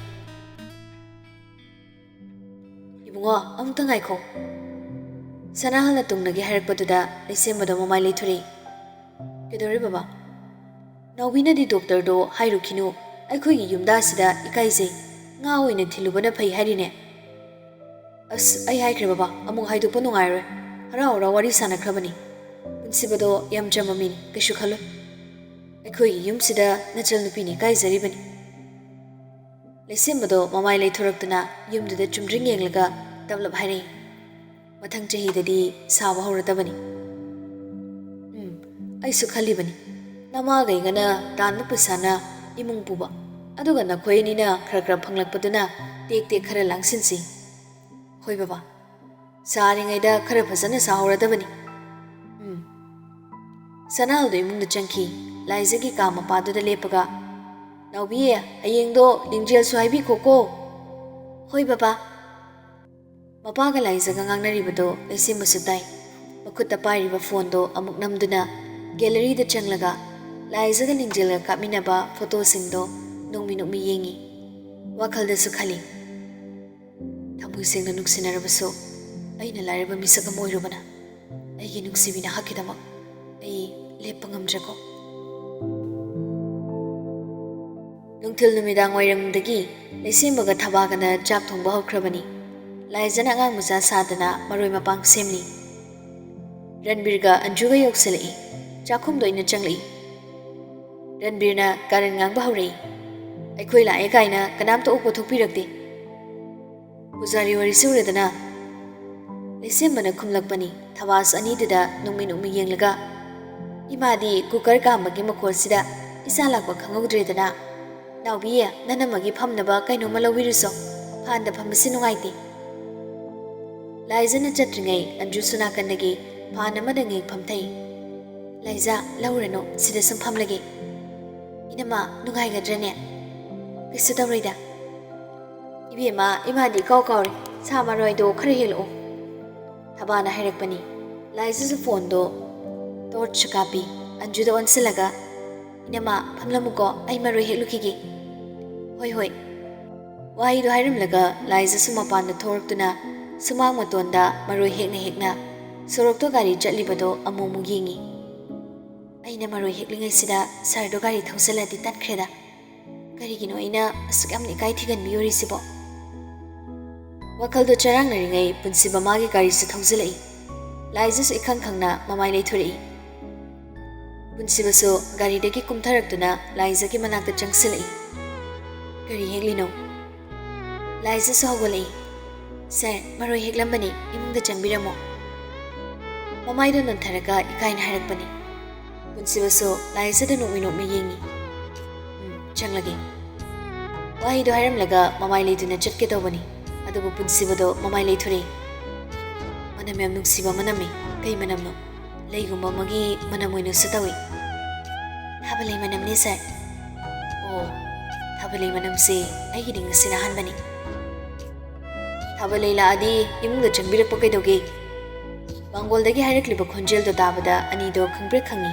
"ꯏꯕꯨꯡꯉꯣ, ꯑꯃꯨꯛꯇ ꯉꯥꯏꯈꯣ꯫" ꯁꯅꯥꯍꯜꯅ ꯇꯨꯡꯅꯒꯦ ꯍꯥꯏꯔꯛꯄꯗꯨꯗ ꯂꯩꯁꯦꯝꯕꯗꯣ ꯃꯃꯥꯏ ꯂꯩꯊꯨꯔꯛꯏ꯫ "ꯀꯩꯗꯧꯔꯦ ꯕꯕꯥ?" "ꯅꯥꯎꯕꯤꯅꯗꯤ ꯗꯣꯛꯇꯔꯗꯣ ꯍꯥꯏꯔꯨꯈꯤꯅꯨ, ꯑꯩꯈꯣꯏꯒꯤ ꯌꯨꯝꯗ ꯑꯁꯤꯗ ꯏꯀꯥꯏꯖꯩ, ꯉꯥ ꯑꯣꯏꯅ ꯊꯤꯜꯂꯨꯕꯅ ꯐꯩ ꯍꯥꯏꯔꯤꯅꯦ꯫" "ꯑꯁ, ꯑꯩ ꯍꯥꯏꯈ꯭ꯔꯦ ꯕꯕꯥ, ꯑꯃꯨꯛ ꯍꯥꯏꯗꯣꯛꯄ ꯅꯨꯡꯉꯥꯏꯔꯣꯏ꯫ ꯍꯔꯥꯎ ꯍꯔꯥꯎ ꯋꯥꯔꯤ ꯁꯥꯟꯅꯈ꯭ꯔꯕꯅꯤ꯫ ꯄꯨꯟꯁꯤꯕꯗꯣ ꯌꯥꯝ ꯆꯝꯕ ꯃꯤꯅꯤ, ꯀꯩꯁꯨ ꯈꯜꯂꯣꯏ꯫ ꯑꯩꯈꯣꯏꯒꯤ ꯌꯨꯝꯁꯤꯗ ꯅꯆꯜ ꯅꯨꯄꯤꯅ ꯏꯀꯥꯏꯖꯔꯤꯕꯅꯤ꯫" ꯂꯩꯁꯦꯝꯕꯗꯣ ꯃꯃꯥꯏ ꯂꯩꯊꯣꯔꯛꯇꯨꯅ ꯌꯨꯝꯗꯨꯗ ꯆꯨꯝꯗ꯭ꯔꯤꯡ ꯌꯦꯡꯂꯒ ꯇꯞꯂꯞ ꯍꯥꯏꯔꯛꯏ, "ꯃꯊꯪ ꯆꯍꯤꯗꯗꯤ ꯁꯥꯕ ꯍꯧꯔꯗꯕꯅꯤ꯫" "ꯎꯝ, ꯑꯩꯁꯨ ꯈꯜꯂꯤꯕꯅꯤ꯫ ꯅꯃꯥꯒꯩꯒꯅ ꯇꯥꯟꯕ ꯄꯩꯁꯥꯅ ꯏꯃꯨꯡ ꯄꯨꯕ, ꯑꯗꯨꯒ ꯅꯈꯣꯏ ꯑꯅꯤꯅ ꯈꯔ ꯈꯔ ꯐꯪꯂꯛꯄꯗꯨꯅ ꯇꯦꯛ ꯇꯦꯛ ꯈꯔ ꯂꯥꯡꯁꯤꯟꯁꯤ꯫" "ꯍꯣꯏ ꯕꯕꯥ, ꯁꯥꯔꯤꯉꯩꯗ ꯈꯔ ꯐꯖꯅ ꯁꯥꯍꯧꯔꯗꯕꯅꯤ꯫" "ꯎꯝ꯫" ꯁꯅꯥꯍꯜꯗꯣ ꯏꯃꯨꯡꯗ ꯆꯪꯈꯤ꯫ ꯂꯥꯏꯖꯒꯤ ꯀꯥ ꯃꯄꯥꯗꯨꯗ ꯂꯦꯞꯄꯒ, "ꯅꯥꯎꯕꯤ, ꯍꯌꯦꯡꯗꯣ ꯂꯤꯡꯖꯦꯜꯁꯨ ꯍꯥꯏꯕꯤꯈꯣꯀꯣ꯫" "ꯍꯣꯏ ꯕꯕꯥ꯫" ꯃꯄꯥꯒ ꯂꯥꯏꯖꯒ ꯉꯥꯡꯅꯔꯤꯕꯗꯣ ꯂꯩꯁꯦꯝꯕꯁꯨ ꯇꯥꯏ꯫ ꯃꯈꯨꯠꯇ ꯄꯥꯏꯔꯤꯕ ꯐꯣꯟꯗꯣ ꯑꯃꯨꯛ ꯅꯝꯗꯨꯅ ꯒꯦꯂꯔꯤꯗ ꯆꯪꯂꯒ ꯂꯥꯏꯖꯒ ꯂꯤꯡꯖꯦꯜꯒ ꯀꯥꯞꯃꯤꯟꯅꯕ ꯐꯣꯇꯣꯁꯤꯡꯗꯣ ꯅꯣꯡꯃꯤ ꯅꯣꯡꯃꯤ ꯌꯦꯡꯉꯤ꯫ ꯋꯥꯈꯜꯗꯁꯨ ꯈꯜꯂꯤ, "ꯊꯃꯣꯏ ꯁꯦꯡꯅ ꯅꯨꯡꯁꯤꯅꯔꯕꯁꯨ ꯑꯩꯅ ꯂꯥꯏꯔꯕ ꯃꯤꯁꯛ ꯑꯃ ꯑꯣꯏꯔꯨꯕꯅ ꯑꯩꯒꯤ ꯅꯨꯡꯁꯤꯕꯤ ꯅꯍꯥꯛꯀꯤꯗꯃꯛ ꯑꯩ ꯂꯦꯞꯄ ꯉꯝꯗ꯭ꯔꯦꯀꯣ꯫" ꯅꯨꯡꯊꯤꯜ ꯅꯨꯃꯤꯗꯥꯡ ꯋꯥꯏꯔꯝꯗꯒꯤ ꯂꯩꯁꯦꯝꯕꯒ ꯊꯕꯥꯒꯅ ꯆꯥꯛ ꯊꯣꯡꯕ ꯍꯧꯈ꯭ꯔꯕꯅꯤ꯫ ꯂꯥꯏꯖꯅ ꯑꯉꯥꯡ ꯃꯆꯥ ꯁꯥꯗꯅ ꯃꯔꯣꯏ ꯃꯄꯥꯡ ꯁꯦꯝꯂꯤ꯫ ꯔꯟꯕꯤꯔꯒ ꯑꯟꯖꯨꯒ ꯌꯧꯁꯤꯜꯂꯛꯏ꯫ ꯆꯥꯛꯈꯨꯝꯗ ꯑꯣꯏꯅ ꯆꯪꯂꯛꯏ꯫ ꯔꯟꯕꯤꯔꯅ ꯀꯥꯔꯟ ꯉꯥꯡꯕ ꯍꯧꯔꯛꯏ꯫ "ꯑꯩꯈꯣꯏ ꯂꯥꯛꯑꯦ ꯀꯥꯏꯅ ꯀꯅꯥꯝꯇ ꯎꯄꯣ ꯊꯣꯛꯄꯤꯔꯛꯇꯦ꯫" "ꯄꯨꯖꯥꯔꯤ ꯋꯥꯔꯤꯁꯨ ꯎꯔꯦꯗꯅ꯫" ꯂꯩꯁꯦꯝꯕꯅ ꯈꯨꯝꯂꯛꯄꯅꯤ꯫ ꯊꯕꯥꯁ ꯑꯅꯤꯗꯨꯗ ꯅꯣꯡꯃꯩ ꯅꯣꯡꯃꯩ ꯌꯦꯡꯂꯒ, "ꯏꯃꯥꯗꯤ ꯀꯨꯀꯔ ꯀꯥꯝꯕꯒꯤ ꯃꯈꯣꯜꯁꯤꯗ ꯏꯆꯥ ꯂꯥꯛꯄ ꯈꯪꯍꯧꯗ꯭ꯔꯦꯗꯅ꯫ ꯅꯥꯎꯕꯤ, ꯅꯅꯝꯃꯒꯤ ꯐꯝꯅꯕ ꯀꯩꯅꯣꯝꯃ ꯂꯧꯕꯤꯔꯨꯆꯣ꯫ ꯐꯥꯟꯗ ꯐꯝꯕꯁꯤ ꯅꯨꯡꯉꯥꯏꯇꯦ꯫" ꯂꯥꯏꯖꯅ ꯆꯠꯇ꯭ꯔꯤꯉꯩ ꯑꯟꯖꯨꯁꯨ ꯅꯥꯀꯟꯗꯒꯤ ꯐꯥꯟ ꯑꯃꯗ ꯉꯦꯛ ꯐꯝꯊꯩ꯫ "ꯂꯥꯏꯖ, ꯂꯧꯔꯅꯨ, ꯁꯤꯗ ꯁꯨꯝ ꯐꯝꯂꯒꯦ꯫" "ꯏꯅꯝꯃ, ꯅꯨꯡꯉꯥꯏꯒꯗ꯭ꯔꯅꯦ?" "ꯀꯩꯁꯨ ꯇꯧꯔꯣꯏꯗ꯫" "ꯏꯕꯦꯝꯃ, ꯏꯃꯥꯗꯤ ꯏꯀꯥꯎ ꯀꯥꯎꯔꯦ, ꯁꯥ ꯃꯔꯣꯏꯗꯣ ꯈꯔ ꯍꯦꯛꯂꯛꯑꯣ꯫" ꯊꯕꯥꯅ ꯍꯥꯏꯔꯛꯄꯅꯤ꯫ ꯂꯥꯏꯖꯁꯨ ꯐꯣꯟꯗꯣ ꯇꯣꯔꯆ ꯀꯥꯞꯄꯤ꯫ ꯑꯟꯖꯨꯗ ꯑꯣꯟꯁꯤꯜꯂꯒ, "ꯏꯅꯝꯃ, ꯐꯝꯂꯝꯃꯨꯀꯣ, ꯑꯩ ꯃꯔꯣꯏ ꯍꯦꯛꯂꯨꯈꯤꯒꯦ꯫" "ꯍꯣꯏ, ꯍꯣꯏ꯫" ꯋꯥꯍꯩꯗꯣ ꯍꯥꯏꯔꯝꯂꯒ ꯂꯥꯏꯖꯁꯨ ꯃꯄꯥꯟꯗ ꯊꯣꯔꯛꯇꯨꯅ ꯁꯨꯃꯥꯡ ꯃꯇꯣꯟꯗ ꯃꯔꯣꯏ ꯍꯦꯛꯅ ꯍꯦꯛꯅ ꯁꯣꯔꯣꯛꯇ ꯒꯥꯔꯤ ꯆꯠꯂꯤꯕꯗꯣ ꯑꯃꯨꯛ ꯑꯃꯨꯛ ꯌꯦꯡꯉꯤ꯫ "ꯑꯩꯅ ꯃꯔꯣꯏ ꯍꯦꯛꯂꯤꯉꯩꯁꯤꯗ ꯁꯥꯔꯗꯣ ꯒꯥꯔꯤ ꯊꯧꯖꯤꯜꯂꯗꯤ ꯇꯠꯈ꯭ꯔꯦꯗ꯫ ꯀꯔꯤꯒꯤꯅꯣ ꯑꯩꯅ ꯑꯁꯨꯛ ꯌꯥꯝꯅ ꯏꯀꯥꯏ ꯊꯤꯒꯟꯕꯤꯔꯤꯁꯤꯕꯣ?" ꯋꯥꯈꯜꯗꯣ ꯆꯔꯥꯡꯅꯔꯤꯉꯩ ꯄꯨꯟꯁꯤꯕ ꯃꯥꯒꯤ ꯒꯥꯔꯤꯁꯨ ꯊꯧꯖꯤꯜꯂꯛꯏ꯫ ꯂꯥꯏꯖꯁꯨ ꯏꯈꯪ ꯈꯪꯅ ꯃꯃꯥꯏ ꯂꯩꯊꯣꯔꯛꯏ꯫ ꯄꯨꯟꯁꯤꯕꯁꯨ ꯒꯥꯔꯤꯗꯒꯤ ꯀꯨꯝꯊꯔꯛꯇꯨꯅ ꯂꯥꯏꯖꯒꯤ ꯃꯅꯥꯛꯇ ꯆꯪꯁꯤꯜꯂꯛꯏ꯫ "ꯀꯔꯤ ꯍꯦꯛꯂꯤꯅꯣ?" "ꯂꯥꯏꯖꯥꯁꯨ ꯍꯧꯒꯠꯂꯛꯏ꯫ ꯁꯥꯔ, ꯃꯔꯣꯏ ꯍꯦꯛꯂꯝꯕꯅꯤ, ꯏꯃꯨꯡꯗ ꯆꯪꯕꯤꯔꯝꯃꯣ꯫" ꯃꯃꯥꯏꯗꯣ ꯅꯣꯟꯊꯔꯒ ꯏꯀꯥꯏꯅ ꯍꯥꯏꯔꯛꯄꯅꯤ꯫ ꯄꯨꯟꯁꯤꯕꯁꯨ ꯂꯥꯏꯖꯥꯗ ꯅꯣꯛꯃꯤ ꯅꯣꯛꯃꯤ ꯌꯦꯡꯉꯤ꯫ "ꯎꯝ, ꯆꯪꯂꯒꯦ꯫" ꯋꯥꯍꯩꯗꯣ ꯍꯥꯏꯔꯝꯂꯒ ꯃꯃꯥꯏ ꯂꯩꯗꯨꯅ ꯆꯠꯀꯦ ꯇꯧꯕꯅꯤ꯫ ꯑꯗꯨꯕꯨ ꯄꯨꯟꯁꯤꯕꯗꯣ ꯃꯃꯥꯏ ꯂꯩꯊꯣꯔꯛꯏ꯫ "ꯃꯅꯝ ꯌꯥꯝ ꯅꯨꯡꯁꯤꯕ ꯑꯃ ꯅꯝꯃꯤ꯫ ꯀꯩ ꯃꯅꯝꯅꯣ?" "ꯂꯩꯒꯨꯝꯕ ꯑꯃꯒꯤ ꯃꯅꯝ ꯑꯣꯏꯅꯁꯨ ꯇꯧꯏ꯫" "ꯊꯥꯕꯜꯂꯩ ꯃꯅꯝꯅꯤ, ꯁꯥꯔ꯫" "ꯑꯣ, ꯊꯥꯕꯜꯂꯩ ꯃꯅꯝꯁꯦ ꯑꯩꯒꯤꯗꯤ ꯉꯁꯤꯅ ꯑꯍꯥꯟꯕꯅꯤ꯫" "ꯊꯥꯕꯜꯂꯩ ꯂꯥꯛꯑꯗꯤ ꯏꯃꯨꯡꯗ ꯆꯪꯕꯤꯔꯛꯄ ꯀꯩꯗꯧꯒꯦ?" ꯃꯥꯡꯒꯣꯜꯗꯒꯤ ꯍꯥꯏꯔꯛꯂꯤꯕ ꯈꯣꯟꯖꯦꯜꯗꯣ ꯇꯥꯕꯗ ꯑꯅꯤꯗꯣ ꯈꯪꯄ꯭ꯔꯦꯛ ꯈꯪꯉꯤ꯫